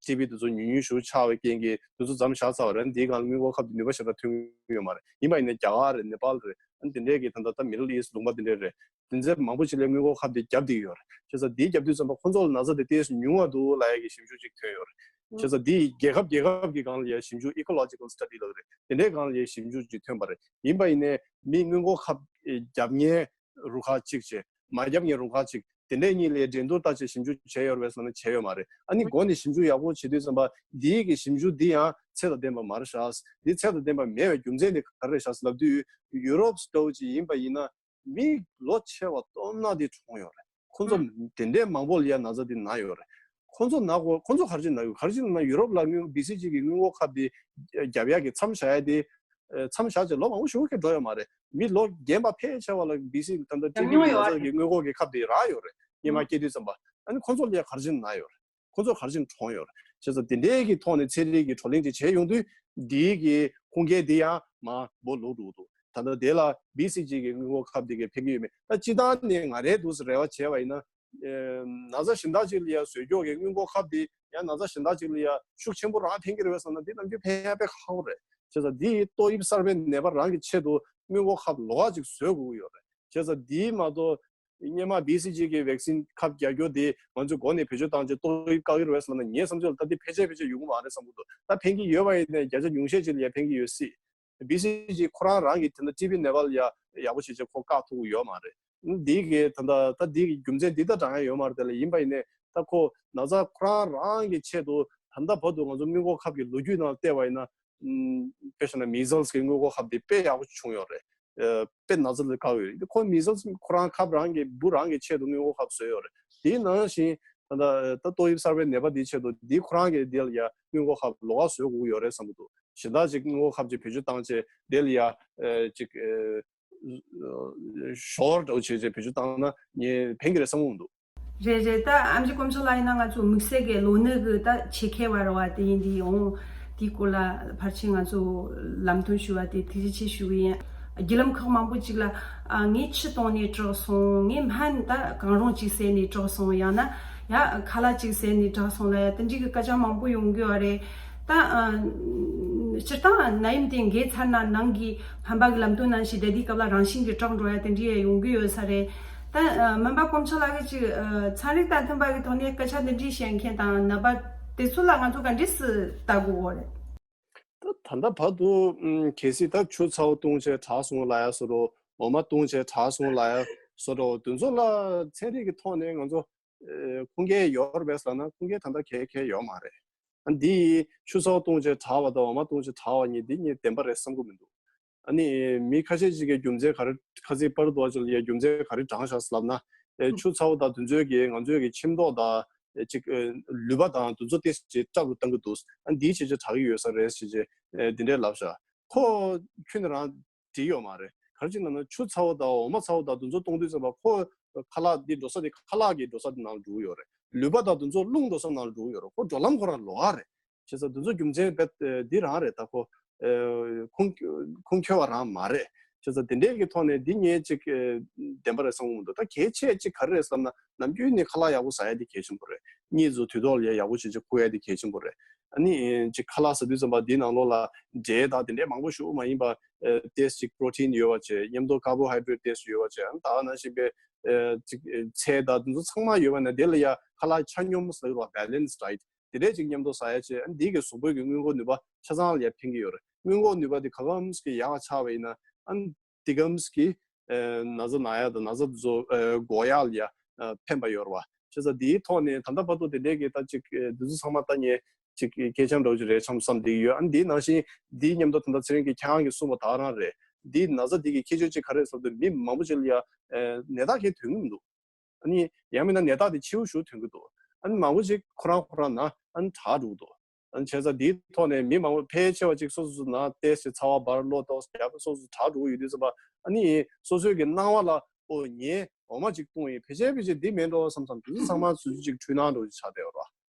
ཊི་བི་དེ་ཚོ་ཉུང་ཉུང་ཞིག་ཆགས་པའི་རྐྱེན་གྱིས་དེ་ཚོ་མཚམས་བཞག་ཚར་བ་རེད། འདིའི་སྒང་ལ་སྔོན་འགོག་ཁབ་དེ་ནུས་པ་ཞེ་དྲག་ཐོན་གྱི་ཡོད་མ་རེད། ཡིན་པ་ཡིན་ན་རྒྱ་གར་རེད། ནེ་པཱལ་རེད། ཨ་ནི་དེ་འདྲས་ཀྱི་ད་ལྟ་ད་མི་ཌལ་ཨིསཊ་ལུང་པ་དེ་འདྲས་རེད། དེ་ཚོ་མང་པོ་ཅིག་ལ་སྔོན་འགོག་ཁབ་དེ་བརྒྱབ་བསྡད་ཀྱི་ཡོད་རེད། བྱས་ཙང་འདི་བརྒྱབ་དུས་ཙམ་པ་ཁོ་ཚོ་ལ་ན་ཚ་དེ་ཏོག་ཙམ་ཉུང་བ་འདུག་ལབ་ཡ་གི་ཞིབ་འཇུག་ཅིག་ཐོན་ཡོད་རེད། བྱས་ཙང་འདི་རྒྱལ་ཁབ་རྒྱལ་ཁབ་ཀྱི་སྒང་ལ་ཡ་ཞིབ་འཇུག་ecological study་ལབ་རེད། དེ་འདྲའི་སྒང་ལ་ཡ་ཞིབ་འཇུག་ཅིག་ཐོན་པ་རེད། ཡིན་པ་ཡིན་ནའི་མི་སྔོན་འགོག་ཁབ་བརྒྱབ་མཁན་རུ་ཁག་གཅིག་བྱས། མ་བརྒྱབ་མཁན་རུ་ཁག་གཅིག་དེ་འདྲའི་གཉིས་ལ་འགྲན་བསྡུར་ལྟ་བྱས་ཞིབ་འཇུག་བྱས་ཡོད་རེད་པས་ཟེར་ན་བྱས་ཡོད་མ་རེད། ཨ་ནི་འགོ་ནས་ཞིབ་འཇུག་ཡག་པོ་བྱེད་དུས་ཙམ་པ་འདིའི་གི་ཞིབ་འཇུག་འདི་ཡང་ཚད་དང་ལྡན་པ་མ་རེད་ཤག་འདི་ཚད་དང་ལྡན་པ་མེད་པའི་རྒྱུ་མཚན་དེ་ག་རེ་རེད་ཤག་ལབ་དུས། ཡུ་རོབ་ལྟ་བུ་ཅིག་ཡིན་པ་ཡིན་ན་མི་ལོ་ཆེ་བ་སྟོབས་ན་དེ་གྲོངས་ཡོད་རེད། ཁོ་ཚོ་དེ་འདྲའི་མང་པོ་ལ་ཡ་ན་ཚ་དེ་ན་ཡོད་རེད། ཁོ་ཚོ་ན་གོ་ཁོ་ཚོ་ག་རེ་བྱས་ན་ཡོད། ག་རེ་བྱས་ན་ཡུ་རོབ་ལ་སྔོན་བི་སི་ཇི་གི་སྔོན་འགོག་ཁབ་དེ་བརྒྱབ་ཡ་གི་མཚམས་བཞག་ཡ་དེ། མཚམས་བཞག་ཅིག་ལོ་མང་པོ་ཞིག་གི་འགྲོ་ཡོད་མ་རེད། མི་ལོ་རྒན་པ་ཕལ་ཆེ་བ་ལ་བི་སི་དང་ད་ཏི་བི་ཉམས་མྱོང་ཡོད་ན་ཚ་རེད། གི་སྔོན་འགོག་གི་ཁབ་དེ་རག་ཡོད་རེད། སྔོན་མ་སྐྱེས་དུས་ཙམ་པ་ཨ་ནི་ཁོང་ཚོ་ལ་ཡ་ག་རེ་བྱས་ན་ན་ཡོད་རེད། ཁོ་ཚོ་ག་རེ་བྱས་ནས་གྲོངས་ཡོད་རེད། བྱས་ཙང་དེ་འདྲའི་གི་ཐོག་ནས་ཚན་རིག་གི་བགྲོ་གླེང་ཅིག་བྱས་ཡོང་དུས་འདིའི་གི་ཁུངས་སྐྱེལ་འདི་ཡང་མ་འབོ་ལུག་འགྲོ་འདུག་ད་ལྟ་དེ་ལ་བི་སི་ཇི་གི་སྔོན་འགོག་ཁབ་འདི་གས་ཕན་གྱི་ཡོད་མེད། ད་སྤྱིར་བཏང་ནས་ང་རའི་འདུག་སེ་རེ་བ་བྱས་པ་ཡིན་ན། ན་ཚ་གཞན་དག་ཅིག་ལ་ཡ་བཟོས་ཀྱོག་གི་སྔོན་འགོག་ཁབ་འདི་ཡང་ན་ཚ་གཞན་དག་ཅིག་ལ་ཡ་ཤུགས་ཆེན་པོ་རང་ཕན་གྱི་རེད་བས་བསམ་ན་འདི་ནམ་རྒྱུན་ཕན་ཡ་དཔེ་ཁག་པོ་རེད། བྱས་ཙང་འདི་ཏོག་དབྱིབས་གསར་པའི་ནད་པ་རང་གི་ཆེད་དུ་སྔོན་འགོག་ཁབ་ལོགས་ཀ་ཅིག་བཟོ་དགོས་ཀྱི་ཡོད་རེད། བྱས་ཙང་འདི་མ་གཏོགས། སྔོན་མ་བི་སི་ཇི་གི་ཝེག་སིན་ཁབ་རྒྱག་རྒྱུ་དེ་ང་ཚོས་འགོ་ནས་བེད་སྤྱོད་བཏང་བྱས་ཏོག་དབྱིབས་བཀག་གི་རེད་བསམ་ན་ངའི་བསམ་ཚུལ་ལ་ད་དེ་ཕལ་ཆེར་ཕལ་ཆེར་ཡོང་གི་མ་རེད་བསམ་གྱི་འདུག་ད་ཕན་གྱི་ཡོད་པ་ཡིན་ནའི་བརྒྱ་ཆ་ཉུང་ཤས་ཅིག་ལ་ཡ་ཕན་གྱི་ཡོད་སྲིད། བི་སི་ཇི་ཁོ་རང་རང་གི་དེ་འདྲ་ཊི་བི་ནད་པ་ལ་ཡ་ཡག་པོ་བྱས་བྱས་ཁོ་བཀག་ཐུབ་ཀྱི་ཡོད་མ་རེད། འདི་གི་ད་ལྟ་ད་འདི་གི་རྒྱུ་མཚན་འདི་ལྟར་དྲང་ཡ་ཡོད་མ་རེད། དེ་ལ་ཡིན་པ་ཡིན་ནའི་ད་ཁོ་ན་ཚ་ཁོ་རང་རང་གི་ཆེད་དུ་ད་ལྟ་བར་དུ་ང་ཚོ་སྔོན་འགོག་ཁབ་ཀྱི་ལོ་རྒྱུས་ནང་བལྟས་པ་ཡིན་ན། ཨམ། དཔེ་བཞག་ན་མི་ཟལ་སི་གི་སྔོན་འགོག་ཁབ་དེ་དཔེ་ཡག་པོ་བྱུང་ཡོད་རེད། ཨ། དཔེ་ན་ཚ་ལ་བཀག་ཡོད་རེད། ཁོ་མི་ཟལ་སི་ཁོ་རང་ཁབ་རང་གི་འབུ་རང་གི་ཆེད་དུ་སྔོན་འགོག་ཁབ་བཟོས་ཡོད་རེད། དེའི་ནང་བཞིན་ད་ལྟ་ད་ཏོག་དབྱིབས་གསར་པའི་ནད་པ་དེའི་ཆེད་དུ་དེ་ཁོ་རང་གི་དེ་ལ་ཡ་སྔོན་འགོག་ཁབ་ལོགས་ཀ་བཟོ་དགོས་ཡོད་རེད་བསམ་གྱི་འདུག་གཞན་དག་ཅིག་སྔོན་འགོག་ཁབ་ཅིག་བེད་སྤྱོད་བཏང་བྱས་དེ་ལ་ཡ་ཨ་ཅིག་ཨ་ཞོར་འདྲ་བོ་བྱས་བྱས་བེད་སྤྱོད་བཏང་ན་ངས་ཕན་གྱི་རེད་བསམ་གྱི་མི་འདུག་རེད་རེད། ད་ཨེམ་ཆི་དཀོན་མཆོག་ལགས་ཡིན་ན་ང་ཚོ་དམིགས་བསལ་གྱི་ལོ་ན་གི་ད་ཆེད་མཁས་པ་རེད་བ། དེ་ཡིན་དུས་ཡང་དེའི་སྐོར་ལ་ཕལ་ཆེར་ང་ཚོ་ལམ་སྟོན་ཞུ་བ་དེ་ཐུགས་རྗེ་ཆེ་ཞུ་གི་ཡིན། བརྒྱུད་ལམ་ཁག་མང་པོ་ཅིག་ལ་ཨ་ངས་ཆུ་བཏུང་ནས་དྲག་སོང་། ངས་སྨན་ད་གང་རུང་ཅིག་བཟས་ནས་དྲག་སོང་། ཡང་ན་ཡ་ཁ་ལག་ཅིག་བཟས་ནས་དྲག་སོང་ལ་ཡ་དེ་འདྲའི་གི་སྐད་ཆ་མང་པོ་ཡོང་གི་ཡོད་རེད། ད་ཨ་སྤྱིར་བཏང་ནད་ཡམས་དེ་འགོས་ཚར་ན་ནང་གི་ཕན་པ་གི་ལམ་སྟོན་ནང་བཞིན་ད་ལྟའི་སྐབས་ལ་རང་བཞིན་གྱིས་དྲག་འགྲོ་ཡ་དེ་འདྲའི་ཡ་ཡོང་གི་ཡོད་ས་རེད། ད་ཨ་སྨན་པ་དཀོན་མཆོག་ལགས་ཀྱིས་ཅིག་ཨ་ཚན་རིག་དང་མཐུན་པ་གི་ཐོག་ནས་སྐད་ཆ་འདི་འདྲའི་བཤད་མཁན་དང་ནད་པ་དེ་ཚོ་ལ་ང་ཚོ་ག་འདྲས་སེ་ལྟ་དགོས་རེད། ད་ད་ལྟ་བར་དུ་ཨམ་གལ་སྲིད་ད་ཆུ་ཚ་བོ་བཏུང་བྱས་དྲག་སོང་ལབ་ཡ་བཟོ་འདྲ། འོ་མ་བཏུང་བྱས་དྲག་སོང་ལབ་ཡ་བཟོ་འདྲ། དེ་ཚོ་ལ་ཚན་རིག་གི་ཐོག་ནས་ང་ཚོ་ཨ་ཁུངས་སྐྱེལ་ཡོད་རེད་པས་ལབ་ན་ཁུངས་སྐྱེལ་ད་ལྟ་གལ་གལ་ཡོད་མ་རེད། ཨ་འདི་ཆུ་ཚ་བོ་བཏུང་བྱས་དྲག་པ་དང་འོ་མ་བཏུང་བྱས་དྲག་པ་གཉིས་འདི་གཉིས་བདེན་པ་རེད་བསམ་གྱི་མི་འདུག་ཨ་ནི་མི་ཁ་ཤས་ཅིག་གིས་རྒྱུ་མཚན་ག་རེ་ཁ་ཚིག་པར་དུ་བ་ཅིག་ལ་ཡ་རྒྱུ་མཚན་ག་རེ་དྲངས་བཞག་ཟེར་ལབ་ན། ཨེ་ཆུ་ཚ་བོ་དང་དེ་ཚོའི་གི་ང་ཚོའི་གི་མཆིན་ཐོག་དང་ཨེ་ཅིག་ཨེ་ལུད་པ་དང་དེ་ཚོ་ཏོག་ཙམ་ཅིག་སྐྲག་རུ་བཏང་གི་འདུག་ཨ་འདིའི་ཆེད་ཅིག་དྲག་གི་ཡོད་ས་རེད་ཟེར་ཅིག་ཨེ་འདི་འདྲས་ལབ་བཞག་ཁོ་ཁྱོན་ནས་རང་འགྲིག་ཡོད་མ་རེད། ག་རེ་ཅིག་ལབ་ན་ཆུ་ཚ་བོ་དང་འོ་མ་ཚ་བོ་དང་དེ་ཚོ་བཏུང་དུས་ཙམ་པ་ཁོ་ཁ་ལག་འདི་འགྲོ་ས་དེ་ཁ་ལག་གི་འགྲོ་ས་དེ་ནང་འགྲོ་གི་ཡོད་རེད། ལུད་པ་དང་དེ་ཚོ་རླུང་འགྲོ་ས་ནང་འགྲོ་གི་ཡོད་རེད། ཁོ་འགྲོ་ལམ་ཁོ་རང་ལོགས་ཀ་རེད། བྱས་ཙང་འདི་ཚོ་རྒྱུ་མཚན་རྦད་འདི་རང་རེད། ད་ཁོ་ཨེ་ཁུངས་ཁུངས་འཁྱོལ་བ་རང་མ་རེད། བྱས་ཙང་འདི་འདྲའི་གི་ཐོག་ནས་འདི་ངས་ཅིག་ཨེ་བདེན་པ་རེད་བསམ་གྱི་མི་འདུག་ད་གལ་ཆེ་ཅིག་ག་རེ་རེད་བསམ་ན་ནམ་རྒྱུན་ནས་ཁ་ལག་ཡག་པོ་ཟ་ཡ་དེ་གལ་ཆེན་པོ་རེད། གཉིད་ཚོ་དུས་ཐོག་ལ་ཡ་ཡག་པོ་བྱས་བྱས་ཁུག་ཡ་དེ་གལ་ཆེན་པོ་རེད། ཨ་ནི་ཅིག་ཁ་ལག་ཟ་དུས་ཙམ་པ་འདིའི་ནང་ལོགས་ལ་འབྲས་དང་དེ་འདྲའི་མང་པོ་ཞིག་མ་ཡིན་པ་ཨེ་ཏོག་ཙམ་ཅིག་པྲོ་ཊིན་ཡོད་པ་བྱས། མཉམ་དུ་ཀར་བོ་ཧའི་ཌྲེ་ཊི་ཏོག་ཙམ་ཡོད་པ་བྱས། ཨ་ནི་ད་ག་ནང་བཞིན་པའི་ཨེ་ཅིག་ཨེ་ཚལ་དང་དེ་ཚོ་ཚང་མ་ཡོད་པ་ན་དེ་ལ་ཡ་ཁ་ལག་ཆ་སྙོམས་ཟེར་བ་བེ་ལེན་སི་ཌའེ་ཊི་དེ་འདྲས་ཅིག་མཉམ་དུ་ཟ་ཡ་བྱས། ཨ་ནི་འདི་གི་གཟུགས་པོའི་གི་སྔོན་འགོག་ནུས་པ་ཆ་ཚང་ལ་ཡ་ཕན་གྱི་ཡོད་རེད། སྔོན་འགོག་ནུས་པ་དེ་ག་གམ་གི་ཡག་ཆགས་པ་ཡིན་ན་ཨ་ནི་དེ་གམ་གི་ཨེ་ན་ཚ་ན་ཡ་དང་ན་ཚ་དེ་ཚོ་ཨེ་འགོག་ཡག་ལ་ཡ་ཨེ་ཕན་པ་ཡོད་རེད་བ། བྱས་ཙང་འདིའི་ཐོག་ནས་ད་ལྟ་བར་དུ་དེ་འདྲས་ཀྱི་ད་ཅིག་ཨེ་འདི་ཚོ་ཚང་མ་ད་ངས་ཅིག་གལ་ཆེན་འདྲ་བོ་ཅིག་རེད་བསམ་བསམ་བསྡད་ཀྱི་ཡོད། ཨ་ནི་འདིའི་ནང་བཞིན་འདིའི་མཉམ་དུ་ད་ལྟ་ཚེ་རིང་གིས་ཁྱེད་རང་གིས་གསུངས་པ་ད་ག་རང་རེད། འདིའི་ན་ཚ་འདི་གི་ཁྱད་ཆོས་ཅིག་ག་རེ་རེད་ཟེར་དུས་མི་མང་པོ་ཅིག་ལ་ཡ་ཨེ་ནད་རྟགས་གང་ཡང་ཐོན་གྱི་མི་འདུག་ཨ་ནི་ཡང་མིན་ན་ནད་རྟགས་དེ་ཕྱི་པོ་ཞིག་ཐོན་གྱི་འདུག་ཨ་ནི་མང་པོ་ཅིག་ཁོ་རང་ཁོ་རང་ན་ཨ་ནི་དྲག་འགྲོ་གི་འདུག་ཨ་ནི་བྱས་ཙང་འདིའི་ཐོག་ནས་མི་མང་པོ་ཕལ་ཆེ་བ་ཅིག་སོ་སོ་སོ་ན་ཏོག་ཙམ་ཚ་བ་འབར་གློ་ཏོག་ཙམ་རྒྱག་སོ་སོ་དྲག་འགྲོ་གི་ཡོད་དུས་ཙམ་པ། ཨ་ནི་སོ་སོའི་གི་སྣང་བ་ལ་ཨོ་ངས་འོ་མ་ཅིག་བཏུང་ཡིན། ཕལ་ཆེར་ཕལ་ཆེར་འདི་མིན་འགྲོ་བསམ་བསམ་དེ་ཚོ་ཚང་མ་ཚུར་ཅིག་འཁྲུལ་སྣང་འདྲ་བོ་ཅིག་ཆགས་བསྡད་ཡོད་རེད།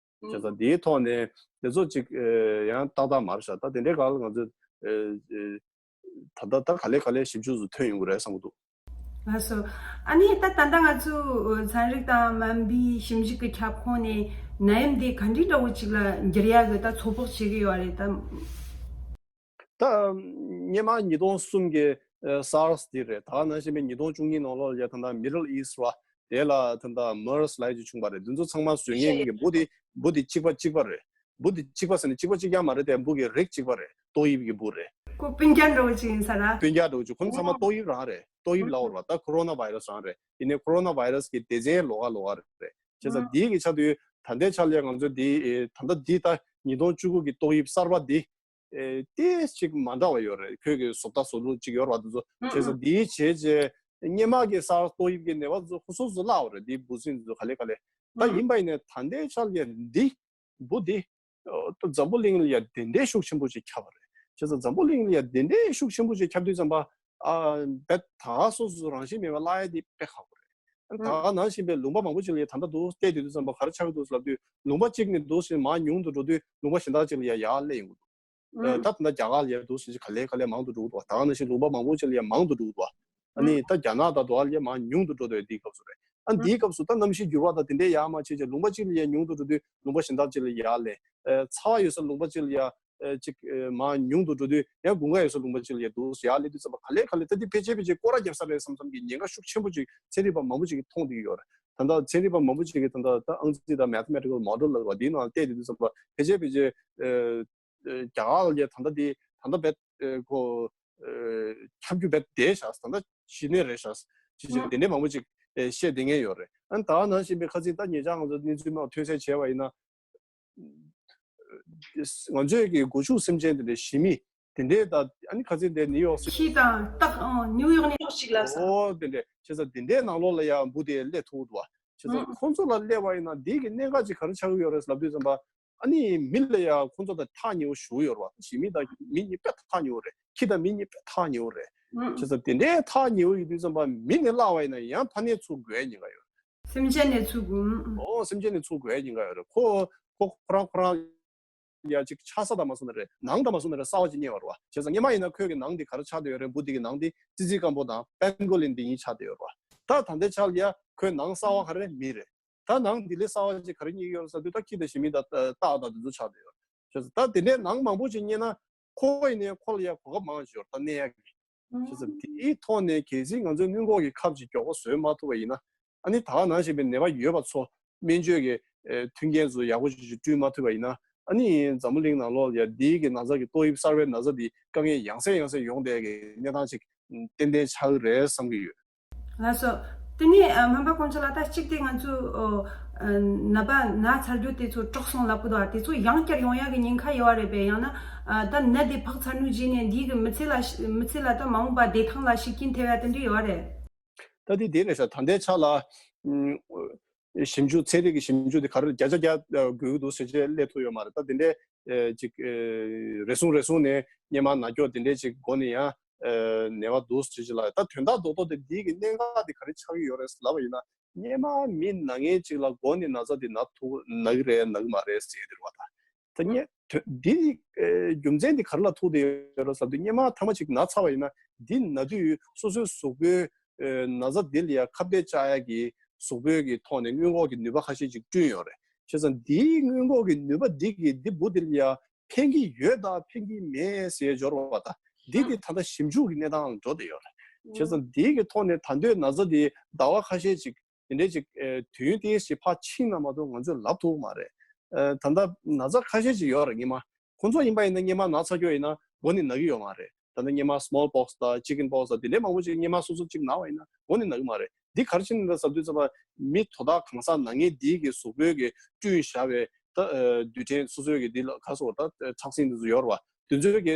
བྱས་ཙང་འདིའི་ཐོག་ནས་དེ་ཚོ་ཅིག་ཨེ་ཡང་ཏག་ཏག་མ་རེད་ཤག་ད་དེ་འདྲའི་སྒང་ལ་ང་ཚོས་ཨེ་ཨེ་ད་ལྟ་ད་ག་ལེ་ག་ལེ་ཞིབ་འཇུག་ཚོ་ཐོན་ཡོང་གི་རེད་བསམ་གྱི་འདུག་ལགས་སོ། ཨ་ནི་ད་ད་ལྟ་ང་ཚོ་ཚན་རིག་དང་སྨན་པའི་ཞིབ་འཇུག་གི་ཁྱབ་ཁོངས་ནས་ནད་ཡམས་འདི་ག་འདྲའི་འདྲ་བོ་ཅིག་ལ་འགྱུར་ཡག་གི་ད་ཚོད་དཔག་བྱེད་ཀྱི་ཡོད་རེད་ད། ད་སྔོན་མ་ཉིས་སྟོང་གསུམ་གྱི་ཨ་སཱར་སི་འདི་རེད། ད་ག་ནང་བཞིན་པའི་ཉིས་སྟོང་བཅུ་གཉིས་ནང་ལོགས་ལ་ད་ལྟ་མི་ཌལ་ཨི་སི་ཊི་བ་དེ་ལ་ད་ལྟ་མར་སི་ལབ་ཡ་ཅིག་བྱུང་བ་རེད། འདི་ཚོ་ཚང་མ་བཟོས་མཁན་གྱི་འབུ་དེ་འབུ་དེ་གཅིག་པ་གཅིག་པ་རེད། འབུ་དེ་གཅིག་པ་ཟེར་ནས་གཅིག་པ་གཅིག་རྐྱང་མ་རེད་དེ། འབུ་གི་རིགས་གཅིག་པ་རེད། ཏོག་དབྱིབས་ཀྱི་འབུ་རེད། ཁོ་སྤུན་ཀྱག་འདྲ་བོ་ཅིག་ཡིན་ས་ར། སྤུན་ཀྱག་འདྲ་བོ་ཅིག་ཁོ་ཚང་མ་ཏོག་དབྱིབས་རང་རེད། ཏོག་དབྱིབས་ལབ་དགོས་རེད་པ། ད་ཁོ་རོ་ན་བྷའི་ར་སི་རང་རེད། ཡིན་ནའི་ཁོ་རོ་ན་བྷའི་ར་སི་གི་སྡེ་ཚན་ལོགས་ཀ་ལོགས་ཀ་རེད། བྱས་ཙང་འདིའི་གི་ཆ་དུས་ད་ལྟའི་ཆ་ལ་ང་ཚོ་འདི་ཨེ་ད་ལྟ་འདི་ད་ཉིས་སྟོང་བཅུ་དགུ་གི་ཏོག་དབྱིབས་གསར་པ་འདི་ཨེ་ཏོག་ཙམ་མ་འདྲ་བ་ཡོད་རེད། ཁོས་གི་བཟོ་ལྟ་བཟོ་ལུགས་ཅིག་ཡོད་རེད་པ། འདི་ཚོ་བྱས་ཙང་འདིའི་བྱས་རྗེས་སྔོན་མ་གི་སཱར་སི་ཏོག་དབྱིབས་ཀྱི་ནད་པ་ཚོ་ཁོ་སོ་སོ་བརླག་པ་རེད། འདིའི་འབུ་སྲིན་འདི་ཚོ་ག་ལེ་ག་ལེ། ད་ཡིན་པ་ཡིན་ནའི་ད་ལྟའི་ཆ་ལ་ཡ་འདི་འབུ་འདི་ཨོ་ད་འཛམ་བུ་གླིང་ལ་ཡ་དེ་འདྲའི་ཤུགས་ཆེན་པོ་ཅིག་ཁྱབ་པ་རེད། བྱས་ཙང་འཛམ་བུ་གླིང་ལ་ཡ་དེ་འདྲའི་ཤུགས་ཆེན་པོ་ཅིག་ཁྱབ་དུས་ཙམ་པ། ཨ་བེད་ད་སོ་སོ་རང་བཞིན་མེད་པ་བརླག་ཡ་དེ་དཔེ་ཁག་པོ་རེད། ཨ་ད་ག་ནང་བཞིན་པའི་ལུང་པ་མང་པོ་ཅིག་ལ་ཡ་ད་ལྟ་འདུག་བལྟས་དུས་ཙམ་པ་ག་རེ་ཆགས་ཀྱི་འདུག་ཟེར་ལབ་དུས། ལུང་པ་གཅིག་ནས་འདུག་ཟེར་མར་ཉུང་དུ་འགྲོ་དུས་ལུང་པ་གཞན་དག་ཅིག་ལ་ཡ་ཡར་སླེབས་ཡོང་གི་འདུག་ཨ་ད་ད་ལྟ་རྒྱ་གར་ལ་ཡ་འདུག་ཟེར་ག་ལེ་ག་ལེ་མང་དུ་འགྲོ་གི་འདུག་ད་ག་ནང་བཞིན་ལུང་པ་མང་པོ་ཅིག་ལ་ཡ་མང་དུ་འགྲོ་གི་འདུག་ཨ་ནི་ད་རྒྱ་ནག་དང་དུ་བ་ལ་ཡ་མར་ཉུང་དུ་འགྲོ་དུས་དེའི་སྐབས་སུ་རེད། ཨ་ནི་དེའི་སྐབས་སུ་ད་གནམ་གཤིས་འགྱུར་བ་དང་དེ་འདྲའི་ཡར་མར་བྱས་རྗེས་ལུང་པ་གཅིག་ལ་ཡ་ཉུང་དུ་འགྲོ་དུས་ལུང་པ་གཞན་དག་ཅིག་ལ་ཡར་སླེབས། ཨ་ཚ་བ་ཡོད་ས་ལུང་པ་གཅིག་ལ་ཡ་ཨ་ཅིག་ཨ་མར་ཉུང་དུ་འགྲོ་དུས་ཡང་དགུན་ཁ་ཡོད་ས་ལུང་པ་གཅིག་ལ་ཡ་འདུག་ཡར་སླེབས་དུས་ཙམ་པ་ག་ལེ་ག་ལེ་ད་དེ་ཕལ་ཆེར་ཕལ་ཆེར་སྐོར་ར་བརྒྱབ་ས་རེད་བསམ་བསམ་གྱི་ཉེན་ཁ་ཤུགས་ཆེན་པོ་ཅིག་ཚན་རིག་པ་མང་པོ་ཅིག་གིས་མཐོང་བསྡད་ཡོད་རེད། ད་ལྟ་ཚན་རིག་པ་མང་པོ་ཅིག་གིས་ད་ལྟ་ད་ཨང་རྩིས་དང་mathematical model་ལབ་པ་དེའི་ནང་བལྟས་དུས་ཙམ་པ་ཕལ་ཆེར་ཕལ་ཆེར་ཨ་ཨ་རྒྱ་གར་ལ་ད་ལྟ་དེ་ད་ལྟ་བེད་ཨ་ཁོ་ཨ་ཁྱབ་རྒྱུ་བེད་བསྡད་ཤག་ད་ལྟ་གཞི་ནས་རེད་ཤག་ཅེས་བྱས་དེ་འདྲའི་མང་པོ་ཅིག་ཨ་བཤད་བསྡད་མཁན་ཡོད་རེད། ཨ་ནི་ད་ག་ནང་བཞིན་པའི་ཁ་སང་ད་ཉེ་ཆར་ང་ཚོ་གནས་ཚུལ་མང་པོ་ཐོན་གསལ་བྱས་པ་ཡིན་ན། ང་ཚོའི་གི་སྒོ་ཕྱུགས་སེམས་ཅན་དེ་འདྲའི་ཞི་མི་དེ་འདྲའི་ད་ཨ་ནི་ཁ་སང་དེ་ནིའུ་ཡོག་སི་ཁྱི་དང་སྟག་ཨང་ནིའུ་ཡོག་ནས་ཕྱོགས་གཅིག་ལ་ས། ཨོ་དེ་འདྲའི་བྱས་ཙང་དེ་འདྲའི་ནང་ལོགས་ལ་ཡང་འབུ་དེ་སླེབས་ཐུབ་འདུག་བ། བྱས་ཙང་ཨང་ཁོང་ཚོ་ལ་སླེབས་པ་ཡིན་ན་འདི་གི་གནད་འགག་ཅིག་ག་རེ་ཆགས་ཀྱི་ཡོད་རེད་ལབ་དུས་ཙམ་པ། ཨ་ནི་མི་ལ་ཡང་ཁོང་ཚོ་དང་ཐག་ཉེ་བོ་ཞེ་པོ་ཡོད་རེད་བ། ཞི་མི་དང་མི་གཉིས་དཔེ་ཐག་ཉེ་བོ་རེད། ཁྱི་དང་མི་གཉིས་དཔེ་ཐག་ཉེ་བོ་རེད། ཨང་བྱས་ཙང་དེ་འདྲའི་ཐག་ཉེ་བོ་ཡོད་དུས་ཙམ་པ་མི་ནས་བརླག་པ་ཡིན་ན་ཡང་ཕ་ནས་ཚུར་འགོས་ཉེན་ཁ་ཡོད་རེད། སེམས་ཅན་ནས་ཚུར་འགོས། ཨོ་སེམས་ཅན་ནས་ཚུར་འགོས་ཉེན་ཁ་ཡོད་རེད། ཁོ་ཁོ་ཁོ་རང་ཁོ་རང་ཡ་ཅིག་ཆགས་ས་དང་མ་སོང་ན་རེད། ནང་དང་མ་སོང་ན་རེད། གསར་པ་ཅིག་རྙེད་པ་རེད་བ། བྱས་ཙང་སྔོན་མ་ཡིན་ན་ཁོའི་གི་ནང་འདི་ག་རེ་ཆགས་བསྡད་ཡོད་རེད། འབུ་འདི་གི་ནང་འདི་ཙི་ཙི་སྐམ་པོ་དང་པེན་གོ་ལིན་འདི་གཉིས་ཆགས་བསྡད་ཡོད་རེད་བ། ད་ད་ལྟའི་ཆར་ལ་ཡ་ཁོའི་ནང་གསར་པ་ག་རེ་རེད། མི་རེད། ད་ནང་འདི་ལས་གསར་པ་ཅིག་ག་རེ་རྙེད་ཀྱི་ཡོད་རེད་ཟེར་དུས་ད་ཁྱི་དང་ཞི་མི་དང་སྟག་དང་དེ་ཚོ་ཆགས་བསྡད་ཡོད་རེད། བྱས་ཙང་ད་དེ་འདྲའི་ནང་མང་པོ་ཅིག་རྙེད་ན་ཁོ་ཡིན་ནའི་ཁོ་ལ་ཡ་གོ་སྐབས་མང་ཞིག་ཡོད་རེད། ད་གནས་ཡག་གི། བྱས་ཙང་དེའི་ཐོག་ནས་གལ་སྲིད་ང་ཚོའི་སྔོན་འགོག་གི་ཁབ་ཅིག་མགྱོགས་པོ་བཟོས་མ་ཐུབ་པ་ཡིན་ན། ཨ་ནི་ད་ག་ནང་བཞིན་པའི་ནད་པ་ཡོད་པ་ཚོ་སྨན་བཅོས་ཀྱི་ཨེ་མཐུན་རྐྱེན་ཚོ་ཡག་པོ་ཞིག་ཞིག་བསྐྲུན་མ་ཐུབ་པ་ཡིན་ན། ཨ་ནི་འཛམ་བུ་གླིང་ནང་ལོགས་ལ་ཡ་འདིའི་གི་ན་ཚ་གི་ཏོག་དབྱིབས་གསར་པའི་ན་ཚ་འདི་དཀའ་ངལ་ཡང་སེ་ཡང་སེ་ཡོང་བསྡད་ཀྱི་གནས་སྟངས་ཅིག་ཏན་ཏན་ཆགས་ཀྱི་རེད་བསམ་གྱི་ཡོད། ལགས་སོ། དེ་ནས་ཨ་སྨན་པ་དཀོན་མཆོག་ལགས། ད་གཅིག་དེ་ང་ཚོ་ཨོ་ཨ་ནད་པ་ན་ཚ་རྒྱུ་དེ་ཚོ་དྲག་སོང་ལབ་གི་འདུག་བ། དེ་ཚོ་ཡང་བསྐྱར་ཡོང་ཡག་གི་ཉེན་ཁ་ཡོད་པ་རེད་པས། ཡང་ན་ཨ་ད་ནད་དེ་ཕག་ཚར་ནུས་རྗེས་ནས་འདིའི་གི་མི་ཚེ་ལ་མི་ཚེ་ལ་ད་མ་འོངས་པ་བདེ་ཐང་ལ་ཤུགས་རྐྱེན་ཐེབས་ཡ་དེ་འདྲ་ཡོད་པ་རེད། ད་དེ་དེ་རེད་ཤག་ད་ལྟའི་ཆ་ལ་ཨུམ་ཞིབ་འཇུག་ཚན་རིག་གི་ཞིབ་འཇུག་དེ་ག་རེ་བརྒྱ་ཆ་བརྒྱ་དགོས་ཀྱི་འདུག་ཟེར་བྱས་སླེབས་ཐུབ་ཡོད་མ་རེད། ད་དེ་འདྲའི་ཨེ་ཅིག་ཨེ་རེ་ཟུང་རེ་ཟུང་ནས་སྔོན་མ་ན་སྐྱོག་དེ་འདྲའི་ཅིག་མགོ་ནས་ཡང་ཨེ་ནད་པ་འདུག་ཟེར་བྱས་ལ། ད་དོན་དག་རྡོག་རྡོག་དེ་འདིའི་གི་གནད་འགག་དེ་ག་རེ་ཆགས་ཀྱི་ཡོད་རེད་ལབ་པ་ཡིན་ན། སྔོན་མ་མི་ན་མཁན་ཅིག་ལ་མགོ་ནས་ན་ཚ་དེ་ན་ཐུག་ན་གི་རེད་ན་གི་མ་རེད་ཟེར་དེ་རེད་བ། ད་ད་སྔོན་དོན་འདི་ཨེ་རྒྱུ་མཚན་འདི་ག་རེ་ལ་ཐུག་བསྡད་ཡོད་རེད་ཟེར་དུས། སྔོན་མ་ཐ་མ་ཅིག་ན་ཚ་བ་ཡིན་ན་འདི་ན་དུས་སོ་སོའི་གཟུགས་པོའི་ཨེ་ན་ཚ་འདི་ལ་ཡ་ཁ་གཏད་བཅག་ཡ་གི་གཟུགས་པོའི་གི་ཐོག་ནས་སྔོན་འགོག་གི་ནུས་པ་ཁ་ཤས་ཅིག་བསྐྲུན་ཡོད་རེད། བྱས་ཙང་འདིའི་སྔོན་འགོག་གི་ནུས་པ་འདི་གིས་འདི་འབུ་འདི་ལ་ཡ་ཕན་གྱི་ཡོད་དང་ཕན་གྱི་མེད་ཟེར་སྦྱོར་བ་དང་འདི་འདི་ད་ལྟ་ཞིབ་འཇུག་གི་གནས་སྟངས་ལ་འགྲོ་བསྡད་ཡོད་རེད། བྱས་ཙང་འདིའི་གི་ཐོག་ནས་ད་དུང་ན་ཚ་འདི་ཟླ་བ་ཁ་ཤས་ཅིག་དེ་འདྲའི་ཅིག་ཨེ་དུས་ཡུན་ཏོག་ཙམ་ཕར་ཕྱིན་ན་མ་གཏོགས་ང་ཚོས་ལབ་ཐུབ་མ་རེད། ཨེ་ད་ལྟ་ན་ཚ་ཁ་ཤས་ཅིག་ཡོད་རེད། སྔོན་མ་ཁོང་ཚོ་ཡིན་པ་ཡིན་ན་སྔོན་མ་ན་ཚ་སྐྱོ་ཡིན་ན་མགོ་ནས་ན་གི་ཡོད་མ་རེད། ད་ལྟ་སྔོན་མ་small pox་དང་chicken pox་དང་དེ་འདྲའི་མང་པོ་ཅིག་སྔོན་མ་སོ་སོ་ཅིག་ན་བ་ཡིན་ན་མགོ་ནས་ན་གི་མ་རེད། འདི་ག་རེ་བྱས་ནས་ཟེར་དུས་ཙམ་པ་མི་དོ་བདག་གང་ཟག་ན་མཁན་འདིའི་གི་གཟུགས་པོའི་གི་བསྐྲུན་བཞག་པའི་ད་ཨེ་རྡུལ་ཕྲན་སོ་སོའི་གི་འདི་ལ་ག་སོ་ད་ཨེ་ཁྲག་ཤིང་འདི་ཚོ་ཡོད་རེད་བ། དེ་ཚོའི་གི་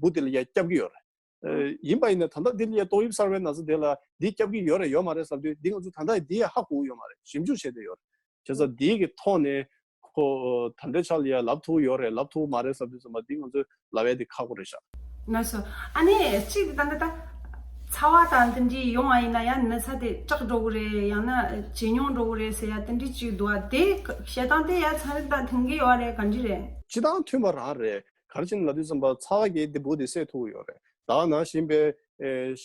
འབུ་དེ་ལ་ཡ་སྐྱབས་ཀྱི་ཡོད་རེད། ཨེ་ཡིན་པ་ཡིན་ན་ད་ལྟ་འདི་ལ་ཡ་ཏོག་དབྱིབས་གསར་པའི་ན་ཚ་དེ་ལ་འདི་སྐྱབས་ཀྱི་ཡོད་རེད་ཡོད་མ་རེད་ཟེར་དུས་འདི་ང་ཚོ་ད་ལྟ་འདི་ཡ་ཧ་གོ་གི་ཡོད་མ་རེད། ཞིབ་འཇུག་བྱས་ཏེ་ཡོད་རེད། བྱས་ཙང་འདིའི་གི་ཐོག་ནས་ཁོ་ད་ལྟའི་ཆ་ལ་ཡ་ལབ་ཐུབ་ཡོད་རེད་ལབ་ཐུབ་མ་རེད་ཟེར་དུས་ཙམ་པ་འདི་ང་ཚོས་ལབ་ཡ་དེ་ཁག་པོ་རེད་ཤག་ལགས་སོ། ཨ་ནི་གཅིག་ད་ལྟ་ད་ཚ་བ་དང་དེ་འདྲའི་ཡོང་བ་ཡིན་ན་ཡང་ན་ཚ་དེ་དྲག་འགྲོ་གི་རེད། ཡང་ན་ཇེ་ཉུང་འགྲོ་གི་རེད་ཟེར་ཡ་དེ་འདྲའི་གཅིག་འདུག་བ། དེ་བཤད་སྟངས་དེ་ཡ་ཚན་རིག་དང་མཐུན་གྱི་ཡོད་རེད་ག་འདྲ་རེད། སྤྱིར་བཏང་མཐུན་པ་རང་རེད། ག་རེ་བྱས་ནས་ལབ་དུས་ཙམ་པ་ཚ་བ་གིས་འདི་འབུ་འདི་བསད་ཐུབ་ཀྱི་ཡོད་རེད། ད་ག་ནང་བཞིན་པའི་ཨེ་ཤ་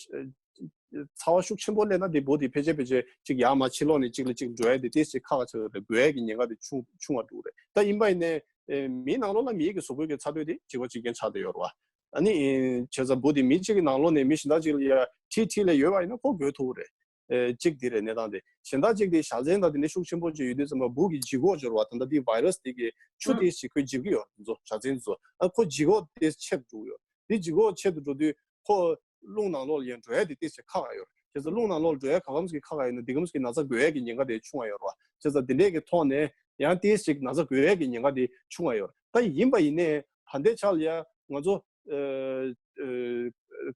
ཚ་བ་ཤུགས་ཆེན་པོ་སླེབས་ན་འདི་འབུ་འདི་ཕལ་ཆེར་ཕལ་ཆེར་གཅིག་ཡར་མར་ཕྱི་ལོགས་ནས་གཅིག་ལ་གཅིག་འགྲོ་ཡ་འདི་ཏོག་ཙམ་ཁག་ཆེ་བ་རེད། འགོས་ཡ་གི་ཉེན་ཁ་འདི་ཆུང་ཆུང་བ་འགྲོ་གི་རེད། ད་ཡིན་པ་ཡིན་ནའི་ཨེ་མིའི་ནང་ལོགས་ལ་མིའི་གི་གཟུགས་པོའི་གི་ཚ་དྲོད་འདི་གཅིག་པ་གཅིག་རྐྱང་ཆགས་བསྡད་ཡོད་རེད་བ། ཨ་ནི་ཨེ་བྱས་ཙང་འབུ་འདི་མི་གཅིག་གི་ནང་ལོགས་ནས་མི་གཞན་དག་ཅིག་ལ་ཡ་ཁྲིག་ཁྲིག་ལ་ཡོད་པ་ཡིན་ན་ཁོ་འགོས་ཐུབ་ཀྱི་རེད། ཨེ་གཅིག་འདི་རེད་གནས་སྟངས་དེ། གཞན་དག་ཅིག་དེ་བཞའ་ཚན་དང་དེ་འདྲ་ཤུགས་ཆེན་པོ་ཅིག་ཡོད་དུས་ཙམ་པ་འབུ་གི་ལྗིད་ཁོག་སྦྱོར་བ་ད་ལྟ་དེ་བྷའི་རས་དེ་གི་ཆུ་ཨང་དེ་ཞིག་ཁོས་འཇིབ་ཀྱི་ཡོད་རེད་ཚོ། བཞའ་ཚན་ཚོ་ཨ་ཁོ་ལྗིད་ཁོག་དེ་ཆེར་འགྲོ་གི་ཡོད་རེད། དེ་ལྗིད་ཁོག་ཆེར་དུ་འགྲོ་དུས་ཁོ་རླུང་ནང་ལོགས་ལ་ཡང་འགྲོ་ཡ་དེ་ཏོག་ཙམ་ཁག་ཡོད་རེད། བྱས་ཙང་རླུང་ནང་ལོགས་འགྲོ་ཡ་ག་གམ་ཞིག་ཁག་ཡོད་ན་དེ་གམ་ཞིག་ན་ཚ་འགོས་ཡ་གི་ཉེན་ཁ་དེ་ཆུང་བ་ཡོད་རེད་བ། བྱས་ཙང་དེ་འདྲས་ཀྱི་ཐོག་ནས་ཡང་ཏོག་ཙམ་ཞིག་ན་ཚ་འགོས་ཡ་གི་ཉེན་ཁ་དེ་ཆུང་བ་ཡོད་རེད། ད་ཡིན་པ་ཡིན་ནའི་ད་ལྟའི་ཆ་ལ་ཡ་ང་ཚོ་ཨ་ཨ་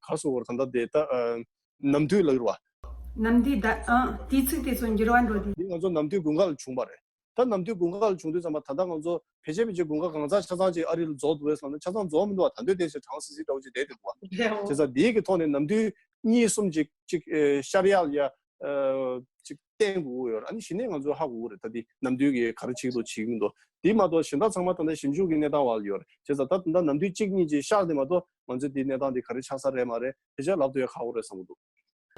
ག་རེ་ཟེར་དགོས་རེད། ད་ལྟ་དེ་ད་ཨ་ནམ་དུས་ལབ་ཀྱི་རེད་བ། ནམ་དུས་ཟླ་ཨང་དུས་ཚིགས་དེ་ཚོ་འགྱུར་བ་འགྲོ་དུས། འདི་ང་ཚོ་ནམ་དུས་དགུན་ཁ་ལ་བྱུང་བ་རེད། ད་ ད་ནམ་དུས་དགུན་ཁ་ལ་བྱུང་དུས་ཙམ་པ་ད་ལྟ་ང་ཚོ་ཕལ་ཆེར་ཕལ་ཆེར་དགུན་ཁ་གང་ཚ་ཆ་ཚང་ཅིག་ཨ་རི་ལ་རྫོགས་འདུག་བས་ལབ་ན་ཆ་ཚང་རྫོགས་མི་འདུག་བ། ད་འདོད་དེ་ཞེ་གྲང་སི་སི་འདྲ་བོ་ཅིག་བསྡད་འདུག་བ། བྱས་ཙང་དེའི་གི་ཐོག་ནས་ནམ་དུས་གཉིས་གསུམ་ཅིག་ཅིག་ཨེ་ཤར་ཡག་ལ་ཡ་ཨ་ཅིག་བསྟན་དགོས་ཀྱི་ཡོད་རེད། ཨ་ནི་གཞི་ནས་ང་ཚོས་ཧ་གོ་གི་རེད། ད་དེ་ནམ་དུས་ཀྱི་ག་རེ་བྱེད་ཀྱི་འདུག་བྱེད་ཀྱི་མི་འདུག་དེ་མ་གཏོགས་གཞན་དག་ཚང་མ་ད་ལྟ་ཞིབ་འཇུག་གི་གནས་སྟངས་བར་ལ་ཡོད་རེད། བྱས་ཙང་ད་ད་ལྟ་ནམ་དུས་གཅིག་གཉིས་ཀྱི་ཤར་དེ་མ་གཏོགས་ང་ཚོས་དེའི་གནས་སྟངས་དེ་ག་རེ་ཆགས་ས་རེད་མ་རེད་ཕལ་ཆེར་ལབ་ཐུབ་ཡ་ཁག་པོ་རེད་བསམ་གྱི་འདུག་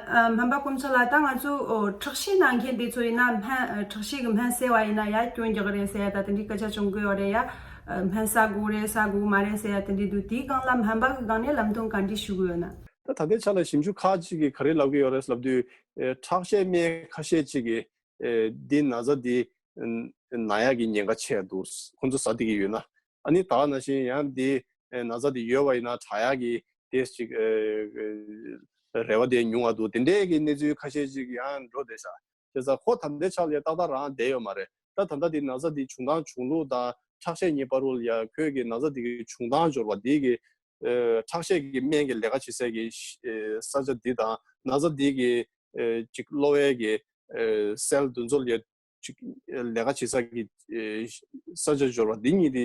ཨ། སྨན་པ་དཀོན་མཆོག་ལགས། ད་ང་ཚོ་ཨོ་ཁྲག་ཤེད་གནང་མཁན་དེ་ཚོ་ཡིན་ན་སྨན་ཨ་ཁྲག་ཤེད་ཀྱི་སྨན་ཟས་པ་ཡིན་ན་ཡ་སྐྱོན་རྒྱག་གི་རེད་ཟེར་ཡ་ད་དེ་འདྲའི་སྐད་ཆ་བྱུང་གི་ཡོད་རེད་ཡ། ཨ། སྨན་ཟ་དགོས་རེད་ཟ་དགོས་མ་རེད་ཟེར་ཡ་དེ་འདྲའི་འདུག་དེའི་སྒང་ལ་སྨན་པ་གི་སྒང་ནས་ལམ་སྟོན་ག་འདྲ་ཞུ་གི་ཡོད་ན། ད་ད་ལྟའི་ཆ་ལ་ཞིབ་འཇུག་ཁག་ཅིག་གིས་ག་རེ་ལབ་ཀྱི་ཡོད་རེད་ལབ་དུས་ཨེ་ཁྲག་ཤེད་སྨན་ཁ་ཤས་ཅིག་གིས་ཨེ་འདི་ན་ཚ་འདི་ཨེ་ན་ཡག་གི་ཉེན་ཁ་ཆེ་འདུག་ཁོང་ཚོ་ཟ་བསྡད་ཀྱི་ཡོད་ན། ཨ་ནི་ད་ག་ནང་བཞིན་ཡང་འདི་ཨེ་ན་ཚ་འདི་ཡོད་པ་ཡིན་ན་དྲག་ཡག་གི་དེ་ཅིག་ཨེ་རེ་བ་དེ་ཉུང་བ་འདུག་དེ་འདྲའི་གི་གནས་ཚུལ་ཁ་ཤས་ཅིག་ཡང་འགྲོ་བསྡད་ཤག་བྱས་ཙང་ཁོ་ད་ལྟའི་ཆ་ལ་ཡ་ཏག་ཏག་རང་བསྡད་ཡོད་མ་རེད། ད་ད་ལྟ་འདི་ན་ཚ་འདི་བྱུང་སྟངས་བྱུང་ལུགས་དང་ཁྲག་ཤེད་གཉིས་བར་དུ་ལ་ཡ་ཁོས་ཀྱི་ན་ཚ་འདི་གི་བྱུང་སྟངས་འབྱོར་བ་འདི་གི་ཨེ་ཁྲག་ཤེད་ཀྱི་སྨན་གྱི་ལས་ཀ་བྱེད་སའི་གི་ཤ་ཨེ་ས་ཆ་འདི་དང་ན་ཚ་འདི་གི་ཨེ་ཅིག་གློ་བའི་གི་ཨེ་སེལ་འདི་ཚོ་ལ་ཡ་ཅིག་ལས་ཀ་བྱེད་ས་གི་ཨེ་ས་ཆ་འབྱོར་བ་འདི་གཉིས་དེ་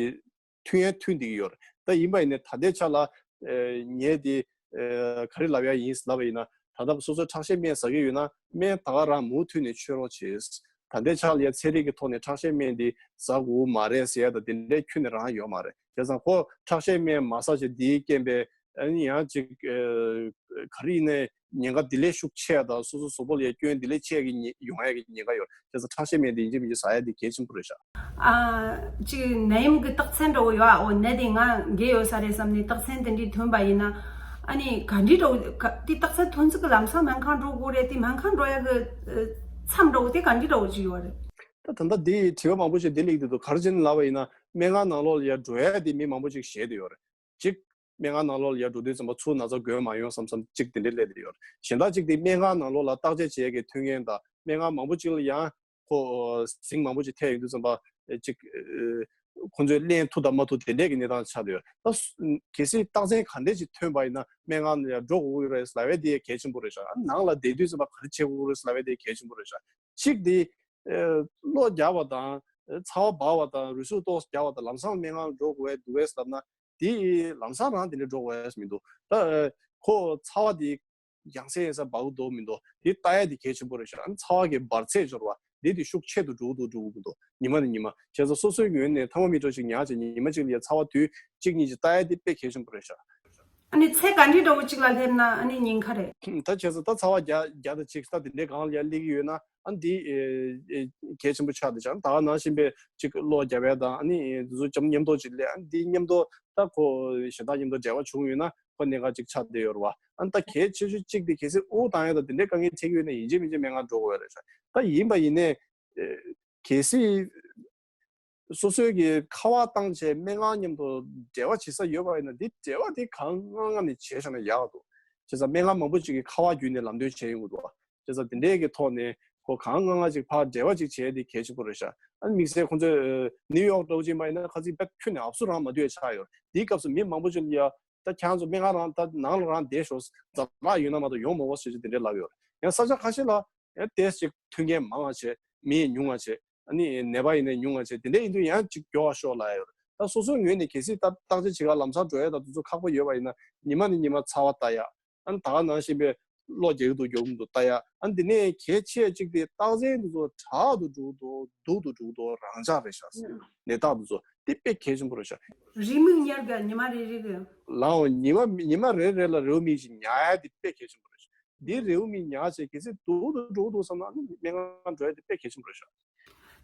མཐུན་ཡང་མཐུན་བསྡད་ཀྱི་ཡོད་རེད། ད་ཡིན་པ་ཡིན་ནའི་ད་ལྟའི་ཆ་ལ་ཨེ་ངས་དེ་ཨེ་ག་རེ་ལབ་ཡ་ཡིན་ལབ་པ་ཡིན་ན་ད་ལྟ་སོ་སོའི་ཁྲག་ཤེད་སྨན་ཟ་གི་ཡོད་ན་སྨན་ད་ག་རང་མུ་མཐུད་ནས་མཆོད་རོགས་བྱེད། ད་ལྟའི་ཆ་ལ་ཡ་ཚན་རིག་གི་ཐོག་ནས་ཁྲག་ཤེད་སྨན་འདི་ཟ་དགོས་མ་རེད་ཟེར་ཡ་ད་དེ་འདྲའི་ཁྱོན་ནས་རང་ཡོད་མ་རེད། བྱས་ཙང་ཁོ་ཁྲག་ཤེད་སྨན་མ་ཟ་བྱས་འདིའི་རྐྱེན་པས་ཨ་ནི་ཡང་ཅིག་ཨེ་ག་རེ་ཡིན་ནའི་ཉེན་ཁ་དེ་ལས་ཤུགས་ཆེ་དང་སོ་སོ་གཟུགས་པོ་ལ་ཡ་སྐྱོན་དེ་ལས་ཆེ་གི་ཉེ་ཡོང་ཡ་གི་ཉེན་ཁ་ཡོད། བྱས་ཙང་ཁྲག་ཤེད་སྨན་དེ་ཡིན་གཅིག་མིན་གཅིག་ཟ་ཡ་དེ་གལ་ཆེན་པོ་རེད་ཤག་ཨ། ཅིག་ནད་ཡམས་ཀྱི་རྟགས་མཚན་འདྲ་བོ་ཡོད་ཨ། འོ་ནད་དེ་ང་འགོས་ཡོད་ས་རེད་བསམ་ནས་རྟགས་མཚན་དེ་འདྲའི་ཐོན་པ་ཡིན་ན། ཨ་ནི་ག་འདྲི་འདྲ་བོ་ག་དེ་རྟགས་མཚན་ཐོན་ཚུལ་གྱི་ལམ་སང་སྨན་ཁང་འགྲོ་དགོས་རེད། དེ་སྨན་ཁང་འགྲོ་ཡ་གི་ཨ་མཚམས་འདྲ་བོ་དེ་ག་འདྲི་འདྲ་བོ་ཅིག་ཡོད་རེད། ད་ད་ལྟ་དེ་དྲི་བ་མང་པོ་ཞིག་དེ་སླེབས་བསྡད་འདུག་ག་རེ་བྱས་ནས་ལབ་པ་ཡིན་ན་སྨན་ཁང་ནང་ལོགས་ལ་ཡ་འགྲོ་ཡ་དེ་མི་མང་པོ་ཞིག་ཞེད་བསྡད་ཡོད་རེད། གཅིག་སྨན་ཁང་ནང་ལོགས་ལ་ཡར་འགྲོ་དུས་ཙམ་པ་ཚུར་ན་ཚ་འགོས་མ་ཡོང་བསམ་བསམ་གཅིག་དེ་འདྲའི་སླེབས་བསྡད་ཡོད་རེད། གཞན་དག་གཅིག་དེ་སྨན་ཁང་ནང་ལོགས་ལ་བརྟག་དཔྱད་བྱེད་ཡས་ཀྱི་མཐུན་རྐྱེན་དང་སྨན་ཁང་མང་པོ་ཅིག་ལ་ཡང་ཁོ་ཟིང་མང་པོ་ཅིག་ཐེབས་ཡོང་དུས་ཙམ་པ་གཅིག་ཁོ་ཚོས་ལེན་ཐུབ་དང་མ་ཐུབ་དེ་འདྲས་ཀྱི་གནས་སྟངས་ཆགས་བསྡད་ཡོད་རེད། ད་སུ་གལ་སྲིད་རྟགས་མཚན་ག་འདྲས་ཅིག་ཐོན་པ་ཡིན་ན་སྨན་ཁང་ལ་ཡར་འགྲོ་དགོས་ཀྱི་རེད་ལབ་ཡས་དེ་གལ་ཆེན་པོ་རེད་ཤག་ནང་ལ་བསྡད་དུས་ཙམ་པ་ག་རེ་བྱེད་དགོས་ཀྱི་རེད་ལབ་ཡས་དེ་གལ་ཆེན་པོ་རེད་ཤག་གཅིག་དེ་གློ་རྒྱག་པ་དང་ཚ་བ་འབར་བ་དང་རུས་ཟུག་ཏོག་ཙམ་རྒྱག་པ་དང་ལམ་སང་སྨན་ཁང་འགྲོ་དགོས་འདུག་གས་ལབ་ན། དེ་ལམ་སང་རང་དེ་འདྲ་འགྲོ་དགོས་མི་འདུག་ད་ཁོ་ཚ་བ་དེ་ཡང་སེ་ཡང་སེ་འབར་གི་འདུག་མི་འདུག་དེ་ལྟ་ཡ་དེ་གལ་ཆེན་པོ་རེད་ཤག་ཨ་ནི་ཚ་བ་གི་འབར་ཚད་འབྱོར་བ་དེ་དེ་ཤུགས་ཆེ་རུ་འགྲོ་གི་འདུག་འགྲོ་གི་མི་འདུག་ཉི་མ་ནས་ཉི་མ། བྱས་ཙང་སོ་སོའི་ངོས་ནས་ཐ་མག་མི་འདྲ་ཞིག་ཉར་བྱས་ཉི་མ་གཅིག་ལ་ཡ་ཚ་བ་དུས་གཅིག་གཉིས་ཀྱི་ལྟ་ཡ་དེ་དཔེ་གལ་ཆེན་པོ་རེད་ཤག་ཨ་ནི་ཚད་ག་འདྲའི་འདྲ་བོ་གཅིག་ལ་སླེབས་ན་ཨ་ནི་ཉེན་ཁ་རེད། ད་བྱས་ཙང་ད་ཚ་བ་བརྒྱ་བརྒྱ་དང་གཅིག་ད་དེ་འདྲའི་སྒང་ལ་ཡ་སླེབས་ཀྱི་ཡོད་ན་ཨ་ནི་དེ་ཨེ་ཨེ་གལ་ཆེན་པོ་ཆགས་བསྡད་ཤག་ད་ག་ནང་བཞིན་པའི་གཅིག་གློ་རྒྱག་ཡ་དང་ཨ་ནི་དེ་ཚོ་ཅམ་མཉམ་དུ་གཅིག་སླེབས་ཨ་ནི་དེ་མཉམ་དུ་ད་ཁོ་གཞན་དག་མཉམ་དུ་འབྲེལ་བ་བྱུང་ཡོད་ན་ཁོ་གནད་འགག་ཅིག་ཆགས་བསྡད་ཡོད་རེད་བ། ཨ་ནི་ད་གལ་ཆེ་ཤོས་གཅིག་དེ་གལ་སྲིད་དབུགས་བཏང་ཡ་དང་དེ་འདྲའི་དཀའ་ངལ་འཕྲད་ཀྱི་ཡོད་ན་ཡིན་གཅིག་མིན་གཅིག་སྨན་ཁང་འགྲོ་དགོས་རེད་ཤག་ད་ཡིན་པ་ཡིན་ནའི་ཨེ་གལ་སྲིད་སོ་སོའི་གི་ཁ་པར་བཏང་བྱས་སྨན་ཁང་མཉམ་དུ་འབྲེལ་བ་བྱེད་ས་ཡོད་པ་ཡིན་ན་འདི་འབྲེལ་བ་དེ་གང་སྔ་སྔ་ནས་བྱས་བཞག་ན་ཡག་འདུག་བྱས་ཙང་སྨན་ཁང་མང་པོ་ཅིག་གིས་ཁ་པར་བརྒྱུད་ནས་ལམ་སྟོན་བྱས་ཡོང་གི་འདུག་བྱས་ཙང་དེ་འདྲས་ཀྱི་ཐོག་ནས་ཁོ་གང་སྔ་སྔ་ཅིག་ཕར་འབྲེལ་བ་ཅིག་བྱས་ཏེ་གལ་ཆེན་པོ་རེད་ཤག་ཨ་ནི་དམིགས་བསལ་ཁོང་ཚོས་ནིའུ་ཡོག་འདྲ་བོ་ཅིག་མ་ཡིན་ན་ཁ་ཚིག་དཔེ་ཁྱོན་ནས་ཨབ་སུ་རང་མ་འདུས་ཆགས་ཡོད་རེད། དེའི་སྐབས་སུ་མི་མང་པོ་ཅིག་ལ་ཡ་ད་ཁྱེད་ཚོ་སྨན་ཁང་རང་ད་ནང་ལ་རང་བསྡད་ཤོག་རྫ་ལག་ཡོད་ན་མ་གཏོགས་ཡོང་མ་དགོས་ཟེར་ཅིག་དེ་འདྲས་ལབ་ཡོད་རེད། ཡང་ས་ཆ་ཁ་ཤས་ལ་ཡང་ཏོག་ཙམ་ཅིག་མཐུན་རྐྱེན་མང་བ་བྱས་མི་ཉུང་བ་བྱས། ཨ་ནི་ནད་པ་ཡིན་ནའི་ཉུང་བ་བྱས་དེ་འདྲ་ཡིན་དུས་ཡང་ཅིག་མགྱོགས་པ་ཤོག་ལབ་ཡ་ཡོད་རེད། ད་སོ་སོའི་ངོས་ནས་གལ་སྲིད་ད་བརྟག་དཔྱད་བྱེད་ག་ལམ་སང་འགྲོ་ཡ་ད་དུས་ཚོད་ཁག་པོ་ཡོད་པ་ཡིན་ན་ཉི་མ་ནས་ཉི་མ་ཚ་བ་ལྟ་ཡ། ཨ་ནི་ད་ག་ནང་བཞིན་པའི་གློ་རྒྱག་གི་འདུག་རྒྱག་གི་མི་འདུག་ལྟ་ཡ། ཨ་ནི་དེ་ནས་གལ་ཆེ་གཅིག་དེ་རྟགས་མཚན་དེ་ཚོ་དྲག་ཏུ་འགྲོ་གི་འདུག་སྡུག་ཏུ་འགྲོ་གི་འདུག་རང་འཇགས་རེད་ཤག་ནད་རྟགས་དེ་ཚོ་དེ་དཔེ་གལ་ཆེན་པོ་རེད་ཤག་རེའུ་མིག་ཉར་དགོས་ཉི་མ་རེ་རེ་གི། ལའོ་ཉི་མ་ཉི་མ་རེ་རེ་ལ་རེའུ་མིག་ཅིག་ཉར་ཡ་དེ་དཔེ་གལ་ཆེན་པོ་རེད་ཤག་འདི་རེའུ་མིག་ཉར་བྱས་གལ་སྲིད་སྡུག་ཏུ་འགྲོ་གི་འདུག་བསམ་ན་ཨ་ནི་སྨན་ཁང་འགྲོ་ཡ་དེ་དཔེ་གལ་ཆེན་པོ་རེད་ཤག་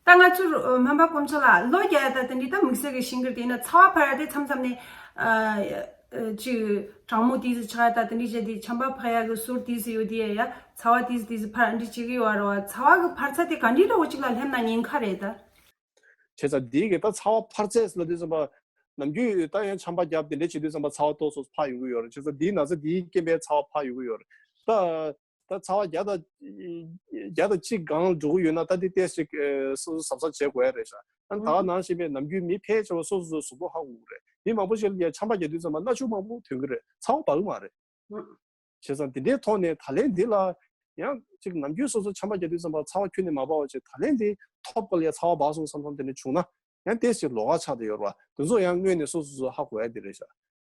ད་ང་ཚོར་སྨན་པ་དཀོན་མཆོག་ལགས་གློ་རྒྱག་ཡ་ད་དེ་འདྲའི་ད་དམིགས་བསལ་གྱི་ཤིང་གི་དེ་ན་ཚ་བ་འཕར་ཡ་དེ་མཚམས་མཚམས་ནས་ཨ་ཅིག་གྲང་མོ་དེ་ཚོ་ཆགས་ཡ་ད་དེ་འདྲའི་བྱས་ཏེ་ཆམ་པ་འཕར་ཡ་གི་ཟུར་དེ་ཚོ་ཡོད་དེ་ཡ་ཡ་ཚ་བ་དེ་ཚོ་དེ་ཚོ་འཕར་འདི་བྱེད་ཀྱི་ཡོད་རེད་བ། ཚ་བ་གི་འཕར་ཚད་དེ་ག་འདྲའི་འདྲ་བོ་ཅིག་ལ་སླེབས་ན་ཉེན་ཁ་རེད་ད། བྱས་ཙང་འདི་གི་ད་ཚ་བ་འཕར་ཚད་ལ་དུས་ཙམ་པ་ནམ་རྒྱུན་ད་ཡང་ཆམ་པ་བརྒྱབ་དེ་འདྲ་བྱེད་དུས་ཙམ་པ་ཚ་བ་ཏོག་ཙམ་འཕར་ཡོང་གི་ཡོད་རེད། བྱས་ཙང་འདིའི་ན་ཚ་འདིའི་རྐྱེན་པས་ཚ་བ་འཕར་ཡོང་གི་ཡོད་རེད། ད་ད་ཚ་བ་བརྒྱ་དང་བརྒྱ་དང་གཅིག་སྒང་འགྲོ་གི་ཡོད་ན་ད་འདི་ཏོག་ཙམ་ཅིག་སོ་སོ་གཟབ་གཟབ་བྱེད་དགོས་ཡ་རེད་ཤག་ཨ་ནི་ད་ག་ནང་བཞིན་པའི་ནམ་རྒྱུན་མི་ཕལ་ཆེ་བ་སོ་སོ་སོ་གཟུགས་པོ་ཧ་གོ་གི་རེད། མི་མང་པོ་ཞིག་ལ་ཡ་ཆམ་པ་བརྒྱབ་དུས་ཙམ་པ་སྣ་ཆུ་མང་པོ་ཐོན་གི་རེད། ཚ་བ་འབར་གི་མ་རེད། བྱས་ཙང་དེ་འདྲའི་ཐོག་ནས་ད་ལན་འདི་ལ་ ཡང་ཅིག་ནམ་རྒྱུན་སོ་སོ་ཆམ་པ་བརྒྱབ་དུས་ཙམ་པ་ཚ་བ་ཁྱོན་ནས་མ་འབར་བ་བྱས། ད་ལན་དེ་ཐོབ་སྐབས་ལ་ཡ་ཚ་བ་འབར་སོང་བསམ་བསམ་དེ་འདྲ་བྱུང་ན་ཡང་ཏོག་ཙམ་ལོགས་ཀ་ཆགས་བསྡད་ཡོད་རེད་བ། དེ་ཚོ་ཡང་སྔོན་ནས་སོ་སོ་སོ་ཧ་གོ་ཡ་དེ་རེད་ཤག་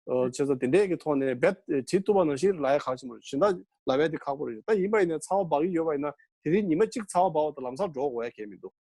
ཨོ་བྱས་ཙང་དེ་འདྲའི་གི་ཐོག་ནས་རྦད་དེ་བྲིས་ཐུབ་པ་ནང་བཞིན་ལབ་ཡ་ཁག་ཆེན་པོ་རེད། གཞན་དག་ལབ་ཡ་དེ་ཁག་པོ་རེད། ད་ཡིན་པ་ཡིན་ན་ཚ་བ་འབར་གི་ཡོད་པ་ཡིན་ན་དེ་རིང་ཉི་མ་གཅིག་ཚ་བ་འབར་བ་དང་ལམ་སང་འགྲོ་དགོས་ཡ་གང་ཡང་མི་འདུག་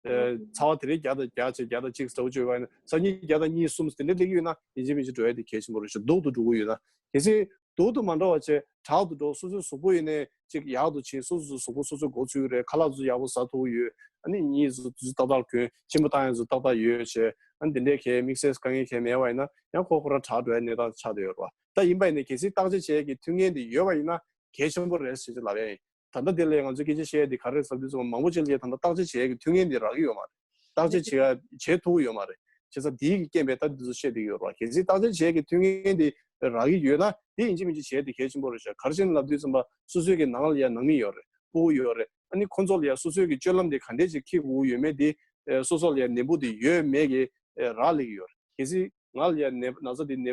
ཨེ། ཚ་བ་དེ་རིང་བརྒྱ་དང་བརྒྱ་བྱས། བརྒྱ་དང་གཅིག་ཟེར་བ་བྱས་པ་ཡིན་ན་སང་ཉིན་བརྒྱ་དང་གཉིས་གསུམ་དེ་འདྲ་སླེབས་ཀྱི་ཡོད་ན་ཡིན་གཅིག་མིན་གཅིག་འགྲོ་ཡ་དེ་གལ་ཆེན་པོ་རེད་ཤག་སྡུག་ཏུ་འགྲོ་གི་ཡོད་ན། གལ་སྲིད་སྡུག་ཏུ་མ་འགྲོ་བ་བྱས་དྲག་ཏུ་འགྲོ། སོ་སོའི་གཟུགས་པོ་ཡིན་ནའི་ཅིག་ཡག་ཏུ་ཕྱིན། སོ་སོའི་གཟུགས་པོ་སོ་སོའི་མགོ་ཚོས་ཀྱི་རེད། ཁ་ལག་ཚོ་ཡག་པོ་ཟ་ཐུབ་ཀྱི་ཡོད། ཨ་ནི་གཉིད་ཚོ་ཏག་ཏག་གྱོན། གཅིན་པ་བཏང་ཡ་ཚོ་ཏག་ཏག་ཡོད་བྱས། ཨ་ནི་དེ་འདྲའི་གའི་དམིགས་བསལ་དཀའ་ངལ་གང་ཡང་མེད་པ་ཡིན་ན་ཡང་ཁོ་ཁོ་རང་དྲག་འགྲོ་ཡ་གནས་སྟངས་ཆགས་བསྡད་ཡོད་རེད་བ། ད་ཡིན་པ་ཡིན་ནའི་གལ་སྲིད་བརྟག་དཔྱད་བྱེད་ཡ་གི་མཐུན་རྐྱེན་དེ་ཡོད་པ་ཡིན་ན་གལ་ཆེན་པོ་རེད་ཟེར་ཅིག་ལབ་ཡ་ཡིན། ད་ལྟ་དེ་ལ་ང་ཚོས་སྐད་ཆ་བཤད་ཡ་དེ་ག་རེ་ཟེར་དུས་ཙམ་པ་མང་པོ་ཅིག་ལ་ད་ལྟ་བརྟག་དཔྱད་བྱེད་ཡ་གི་མཐུན་རྐྱེན་དེ་རག་གི་ཡོད་མ་རེད། བརྟག་དཔྱད་བྱེད་ཡ་བྱེད་ཐུབ་ཀྱི་ཡོད་མ་རེད། བྱས་ཙང་དེའི་གི་རྐྱེན་པས་ད་འདི་ཚོ་བཤད་བསྡད་ཀྱི་ཡོད་རེད་བ། གལ་སྲིད་བརྟག་དཔྱད་བྱེད་ཡ་གི་མཐུན་རྐྱེན་དེ་རག་གི་ཡོད་ན་དེ་ཡིན་གཅིག་མིན་གཅིག་བྱེད་ཡ་དེ་གལ་ཆེན་པོ་རེད་ཤག་ག་རེ་བྱས་ནས་ལབ་དུས་ཙམ་པ་སོ་སོའི་གི་ནང་ལ་ཡ་ནང་མི་ཡོད་རེད། ཕྲུ་གུ་ཡོད་རེད། ཨ་ནི་ཁོང་ཚོ་ལ་ཡ་སོ་སོའི་གི་སྤྱོད་ལམ་དེ་ག་འདྲས་ཅིག་འཁྱེར་དགོས་ཡོད་མེད་དེ་ཨེ། སོ་སོ་ལ་ཡ་ནད་འབུ་དེ་ཡོད་མེད་ཀྱི་ཨེ། རག་ལས་ཀྱི་ཡོད་རེད། གལ་སྲིད་ང་ལ་ཡ་ནད་ན་ཚ་དེ་ནད་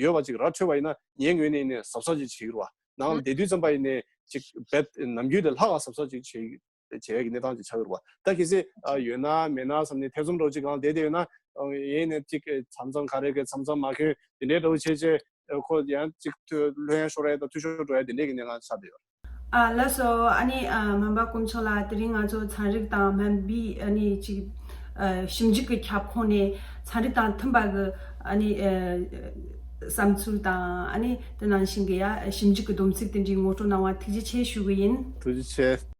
ཡོད་པ་ཅིག་ར་འཕྲོད་པ་ཡིན་ན་ངའི་ངོས་ནས་ནས་གཟབ་གཟབ་ཅིག་བྱེད་ཀྱི་རེད་བ། ནང་ལ་བསྡད་དུས་ཙམ་པ་ཡིན་ནས་ཅིག་རྦད་ནམ་རྒྱུན་དེ་ལྷག་ག་གཟབ་གཟབ་ཅིག་བྱེད་བྱེད་ཡ་གི་གནས་སྟངས་ཅིག་ཆགས་ཀྱི་རེད་བ། ད་གལ་སྲིད་ཨ། ཡོད་ན་མེད་ན་བསམ་ནས་ཐེ་ཚོམ་འདྲ་བོ་ཅིག་སྒང་བསྡད་བསྡད་ཡོད་ན་ཨ། ཡིན་ནས་ཅིག་མཚམས་མཚམས་ག་རེ་གི་མཚམས་མཚམས་མ་གྱོན་དེ་འདྲའི་འདྲ་བོ་བྱས་བྱས་ཨ། ཁོ་ཡང་ཅིག་ཐུ་ལྷོད་ཡངས་ཤོར་ཡ་དང་འཐུས་ཤོར་འགྲོ་ཡ་དེ་འདྲའི་གི་གནས་སྟངས་ཆགས་བསྡད་ཡོད་རེད། ཨ་ལགས་སོ། ཨ་ནི་ཨ། སྨན་པ་དཀོན་མཆོག་ལགས། དེ་རིང་ང་ཚོ་ཚན་རིག་དང་སྨན་པའི་ཨ་ནི་ཅིག་ཨ། ཞིབ་འཇུག་གི་ཁྱབ་ཁོངས་ནས་ཚན་རིག་དང་མཐུན་པ་གི་ཨ་ནི་ཨ། བསམ་ཚུལ་དང་ཨ་ནི་དེ་ནང་བཞིན་གི་ཡ་ཞིབ་འཇུག་གི་སྡོམ་ཚིག་དེ་འདྲའི་ངོ་སྤྲོད་གནང་བ་ཐུགས་རྗེ་ཆེ་ཞུ་གི་ཡིན། ཐུགས་རྗེ་ཆེ།